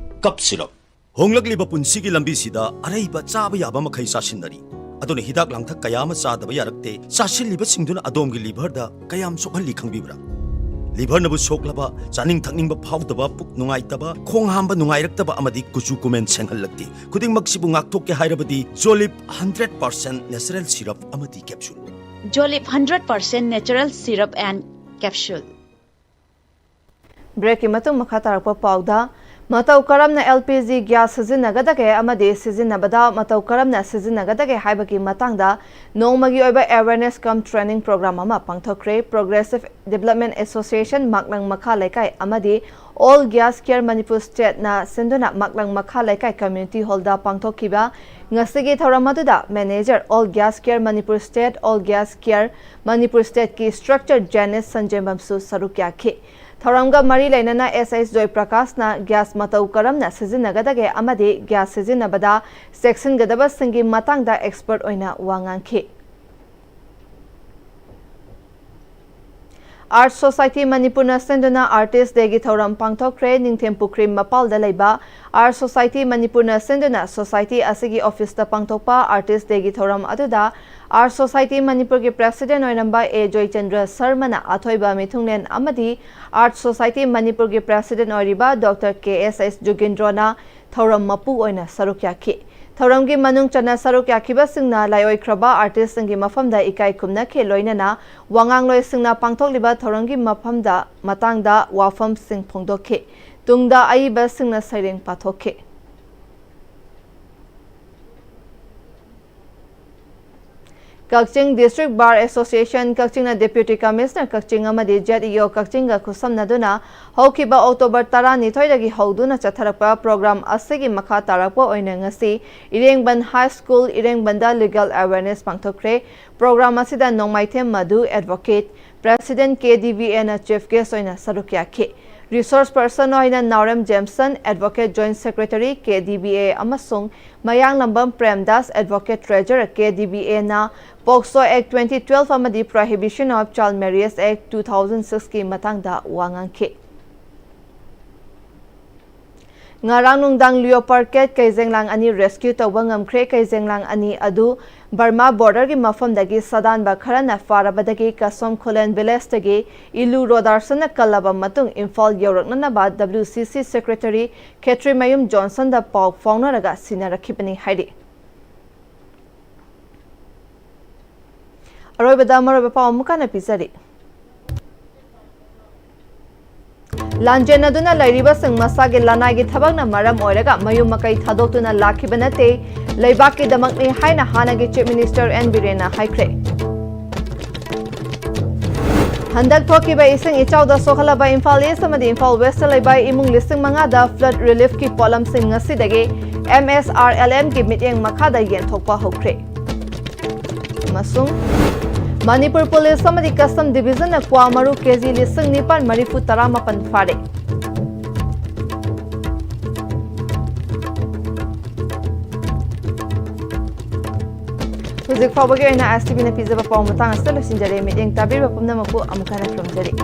ꯀꯞ ꯁꯤꯔꯞ꯫ ꯍꯣꯡꯂꯛꯂꯤꯕ ꯄꯨꯟꯁꯤꯒꯤ ꯂꯝꯕꯤꯁꯤꯗ ꯑꯔꯩꯕ ꯆꯥꯕ ꯌꯥꯕ ꯃꯈꯩ ꯆꯥꯁꯤꯟꯅꯔꯤ꯫ ꯑꯗꯨꯅ ꯍꯤꯗꯥꯛ ꯂꯥꯡꯊꯛ ꯀꯌꯥ ꯑꯃ ꯆꯥꯗꯕ ꯌꯥꯔꯛꯇꯦ꯫ ꯆꯥꯁꯤꯜꯂꯤꯕꯁꯤꯡꯗꯨꯅ ꯑꯗꯣꯝꯒꯤ ꯂꯤꯚꯔꯗ ꯀꯌꯥꯝ ꯁꯣꯛꯍꯜꯂꯤ ꯈꯪꯕꯤꯕ꯭ꯔꯥ? ꯂꯤꯚꯔꯅꯕꯨ ꯁꯣꯛꯂꯕ, ꯆꯥꯅꯤꯡ ꯊꯛꯅꯤꯡꯕ ꯐꯥꯎꯗꯕ, ꯄꯨꯛ ꯅꯨꯡꯉꯥꯏꯇꯕ, ꯈꯣꯡ ꯍꯥꯝꯕ ꯅꯨꯡꯉꯥꯏꯔꯛꯇꯕ ꯑꯃꯗꯤ ꯀꯨꯆꯨ ꯀꯨꯃꯦꯟ ꯁꯦꯡꯍꯜꯂꯛꯇꯦ꯫ ꯈꯨꯗꯤꯡꯃꯛꯁꯤꯕꯨ ꯉꯥꯛꯊꯣꯛꯀꯦ ꯍꯥꯏꯔꯕꯗꯤ Zolip hundred percent natural syrup ꯑꯃꯗꯤ capsule. Zolip hundred percent natural syrup and capsule. ꯕ꯭ꯔꯦꯛꯀꯤ ꯃꯇꯨꯡ ꯃꯈꯥ ꯇꯥꯔꯛꯄ ꯄꯥꯎꯗ, ꯃꯇꯧ ꯀꯔꯝꯅ ꯑꯦꯜ ꯄꯤ ꯖꯤ ꯒ꯭ꯌꯥꯁ ꯁꯤꯖꯤꯟꯅꯒꯗꯒꯦ ꯑꯃꯗꯤ ꯁꯤꯖꯤꯟꯅꯕꯗ ꯃꯇꯧ ꯀꯔꯝꯅ ꯁꯤꯖꯤꯟꯅꯒꯗꯒꯦ ꯍꯥꯏꯕꯒꯤ ꯃꯇꯥꯡꯗ ꯅꯣꯡꯃꯒꯤ ꯑꯣꯏꯕ awareness cum training program ꯑꯃ ꯄꯥꯡꯊꯣꯛꯈ꯭ꯔꯦ꯫ Progressive Development Association ꯃꯥꯛꯂꯪ ꯃꯈꯥ ꯂꯩꯀꯥꯏ ꯑꯃꯗꯤ All Gas Care Manipur Stateꯅ ꯁꯤꯟꯗꯨꯅ ꯃꯥꯛꯂꯪ ꯃꯈꯥ ꯂꯩꯀꯥꯏ community hallꯗ ꯄꯥꯡꯊꯣꯛꯈꯤꯕ ꯉꯁꯤꯒꯤ ꯊꯧꯔꯝ ꯑꯗꯨꯗ manager All Gas Care Manipur State, All Gas Care Manipur Stateꯀꯤ structure Janice ꯁꯟꯖꯦꯝꯕꯝꯁꯨ ꯁꯔꯨꯛ ꯌꯥꯈꯤ꯫ ꯊꯧꯔꯝꯒ ꯃꯔꯤ ꯂꯩꯅꯅ ꯑꯦꯁ ꯑꯩꯆ ꯖꯣꯏ ꯄ꯭ꯔꯀꯥꯁꯅ ꯒ꯭ꯌꯥꯁ ꯃꯇꯧ ꯀꯔꯝꯅ ꯁꯤꯖꯤꯟꯅꯒꯗꯒꯦ ꯑꯃꯗꯤ ꯒ꯭ꯌꯥꯁ ꯁꯤꯖꯤꯟꯅꯕꯗ ꯆꯦꯛꯁꯤꯟꯒꯗꯕꯁꯤꯡꯒꯤ ꯃꯇꯥꯡꯗ expert ꯑꯣꯏꯅ ꯋꯥ ꯉꯥꯡꯈꯤ꯫ Arts Society ꯃꯅꯤꯄꯨꯔꯅ ꯁꯤꯟꯗꯨꯅ Artist Dayꯒꯤ ꯊꯧꯔꯝ ꯄꯥꯡꯊꯣꯛꯈ꯭ꯔꯦ꯫ ꯅꯤꯡꯊꯦꯝ ꯄꯨꯈ꯭ꯔꯤ ꯃꯄꯥꯜꯗ ꯂꯩꯕ Arts Society ꯃꯅꯤꯄꯨꯔꯅ ꯁꯤꯟꯗꯨꯅ society ꯑꯁꯤꯒꯤ officeꯇ ꯄꯥꯡꯊꯣꯛꯄ Artist Dayꯒꯤ ꯊꯧꯔꯝ ꯑꯗꯨꯗ Arts Society ꯃꯅꯤꯄꯨꯔꯒꯤ president ꯑꯣꯏꯔꯝꯕ ꯑꯦ ꯖꯣꯏꯆꯟꯗ꯭ꯔ ꯁꯔꯃꯅ ꯑꯊꯣꯏꯕ ꯃꯤꯊꯨꯡꯂꯦꯟ ꯑꯃꯗꯤ Arts Society ꯃꯅꯤꯄꯨꯔꯒꯤ president ꯑꯣꯏꯔꯤꯕ ꯗꯣꯛꯇꯔ ꯀꯦ ꯑꯦꯁ ꯑꯩꯆ ꯖꯨꯒꯤꯟꯗ꯭ꯔꯣꯅ ꯊꯧꯔꯝ ꯃꯄꯨ ꯑꯣꯏꯅ ꯁꯔꯨꯛ ꯌꯥꯈꯤ꯫ ꯊꯧꯔꯝꯒꯤ ꯃꯅꯨꯡ ꯆꯟꯅ ꯁꯔꯨꯛ ꯌꯥꯈꯤꯕꯁꯤꯡꯅ ꯂꯥꯏꯑꯣꯏꯈ꯭ꯔꯕ ꯑꯥꯔꯇꯤꯁꯁꯤꯡꯒꯤ ꯃꯐꯝꯗ ꯏꯀꯥꯏ ꯈꯨꯝꯅꯈꯤ, ꯂꯣꯏꯅꯅ ꯋꯥꯉꯥꯡꯂꯣꯏꯁꯤꯡꯅ ꯄꯥꯡꯊꯣꯛꯂꯤꯕ ꯊꯧꯔꯝꯒꯤ ꯃꯐꯝꯗ ꯃꯇꯥꯡꯗ ꯋꯥꯐꯝꯁꯤꯡ ꯐꯣꯡꯗꯣꯛꯈꯤ꯫ ꯇꯨꯡꯗ ꯑꯏꯕꯁꯤꯡꯅ ꯁꯩꯔꯦꯡ ꯄꯥꯊꯣꯛꯈꯤ꯫ ꯀꯛꯆꯤꯡ District Bar Association ꯀꯛꯆꯤꯡꯅ Deputy Commissioner ꯀꯛꯆꯤꯡ ꯑꯃꯗꯤ ZEO ꯀꯛꯆꯤꯡꯒ ꯈꯨꯠꯁꯝꯅꯗꯨꯅ ꯍꯧꯈꯤꯕ October ꯇꯔꯥꯅꯤꯊꯣꯏꯗꯒꯤ ꯍꯧꯗꯨꯅ ꯆꯠꯊꯔꯛꯄ program ꯑꯁꯤꯒꯤ ꯃꯈꯥ ꯇꯥꯔꯛꯄ ꯑꯣꯏꯅ ꯉꯁꯤ ꯏꯔꯦꯡꯕꯟ High School ꯏꯔꯦꯡꯕꯟꯗ legal awareness ꯄꯥꯡꯊꯣꯛꯈ꯭ꯔꯦ꯫ Program ꯑꯁꯤꯗ ꯅꯣꯡꯃꯥꯏꯊꯦꯝ Madhu, Advocate, President, KDVAꯅ chief guest ꯑꯣꯏꯅ ꯁꯔꯨꯛ ꯌꯥꯈꯤ꯫ Resource person ꯑꯣꯏꯅ ꯅꯥꯎꯔꯦꯝ ꯖꯦꯝꯁꯟ, Advocate, Joint Secretary, KDVA, ꯑꯃꯁꯨꯡ ꯃꯌꯥꯡꯂꯝꯕꯝ ꯄ꯭ꯔꯦꯝꯗꯥꯁ, Advocate, Treasurer, KDVAꯅ POCSO Act twenty twelve ꯑꯃꯗꯤ Prohibition of Child Marriage Act two thousand sixꯀꯤ ꯃꯇꯥꯡꯗ ꯋꯥ ꯉꯥꯡꯈꯤ꯫ ꯉꯔꯥꯡ ꯅꯨꯡꯗꯥꯡ leopard cat ꯀꯩꯖꯦꯡꯂꯥꯡ ꯑꯅꯤ rescue ꯇꯧꯕ ꯉꯝꯈ꯭ꯔꯦ꯫ ꯀꯩꯖꯦꯡꯂꯥꯡ ꯑꯅꯤ ꯑꯗꯨ ꯕꯔꯃꯥ borderꯒꯤ ꯃꯐꯝꯗꯒꯤ ꯁꯥꯗꯥꯟꯕ ꯈꯔꯅ ꯐꯥꯔꯕꯗꯒꯤ ꯀꯁꯣꯝ ꯈꯨꯂꯦꯟ villageꯇꯒꯤ ꯏꯂꯨ ꯔꯣꯗꯥꯔꯁꯟꯅ ꯀꯜꯂꯕ ꯃꯇꯨꯡ ꯏꯝꯐꯥꯜ ꯌꯧꯔꯛꯅꯅꯕ WCC Secretary ꯈꯦꯇ꯭ꯔꯤꯃꯌꯨꯝ ꯖꯣꯟꯁꯟꯗ ꯄꯥꯎ ꯐꯥꯎꯅꯔꯒ ꯁꯤꯟꯅꯔꯛꯈꯤꯕꯅꯤ ꯍꯥꯏꯔꯤ꯫ ꯑꯔꯣꯏꯕꯗ ꯃꯔꯨꯑꯣꯏꯕ ꯄꯥꯎ ꯑꯃꯨꯛ ꯍꯟꯅ ꯄꯤꯖꯔꯤ꯫ ꯂꯥꯟꯖꯦꯟꯅꯗꯨꯅ ꯂꯩꯔꯤꯕꯁꯤꯡ ꯃꯁꯥꯒꯤ ꯂꯅꯥꯏꯒꯤ ꯊꯕꯛꯅ ꯃꯔꯝ ꯑꯣꯏꯔꯒ ꯃꯌꯨꯝ ꯃꯀꯩ ꯊꯥꯗꯣꯛꯇꯨꯅ ꯂꯥꯛꯈꯤꯕ ꯅꯠꯇꯦ, ꯂꯩꯕꯥꯛꯀꯤꯗꯃꯛꯅꯤ ꯍꯥꯏꯅ ꯍꯥꯟꯅꯒꯤ Chief Minister N ꯕꯤꯔꯦꯟꯅ ꯍꯥꯏꯈ꯭ꯔꯦ꯫ ꯍꯟꯗꯛ ꯊꯣꯛꯈꯤꯕ ꯏꯁꯤꯡ ꯏꯆꯥꯎꯗ ꯁꯣꯛꯍꯜꯂꯕ ꯏꯝꯐꯥꯜ East ꯑꯃꯗꯤ ꯏꯝꯐꯥꯜ Westꯇ ꯂꯩꯕ ꯏꯃꯨꯡ ꯂꯤꯁꯤꯡ ꯃꯉꯥꯗ flood reliefꯀꯤ ꯄꯣꯠꯂꯝꯁꯤꯡ ꯉꯁꯤꯗꯒꯤ MSRLMꯒꯤ ꯃꯤꯠꯌꯦꯡ ꯃꯈꯥꯗ ꯌꯦꯟꯊꯣꯛꯄ ꯍꯧꯈ꯭ꯔꯦ꯫ ꯑꯃꯁꯨꯡ ꯃꯅꯤꯄꯨꯔ Police ꯑꯃꯗꯤ Custom Divisionꯅ ꯀ꯭ꯋꯥ ꯃꯔꯨ KG ꯂꯤꯁꯤꯡ ꯅꯤꯄꯥꯟ ꯃꯔꯤꯐꯨ ꯇꯔꯥꯃꯥꯄꯟ ꯐꯥꯔꯦ꯫ ꯍꯧꯖꯤꯛ ꯐꯥꯎꯕꯒꯤ ꯑꯣꯏꯅ STVꯅ ꯄꯤꯖꯕ ꯄꯥꯎ ꯃꯇꯥꯡ ꯑꯁꯤꯗ ꯂꯣꯏꯁꯤꯟꯖꯔꯦ꯫ ꯃꯤꯠꯌꯦꯡ ꯇꯥꯕꯤꯔꯤꯕ ꯄꯨꯝꯅꯃꯛꯄꯨ ꯑꯃꯨꯛ ꯍꯟꯅ ꯈꯨꯔꯨꯝꯖꯔꯤ꯫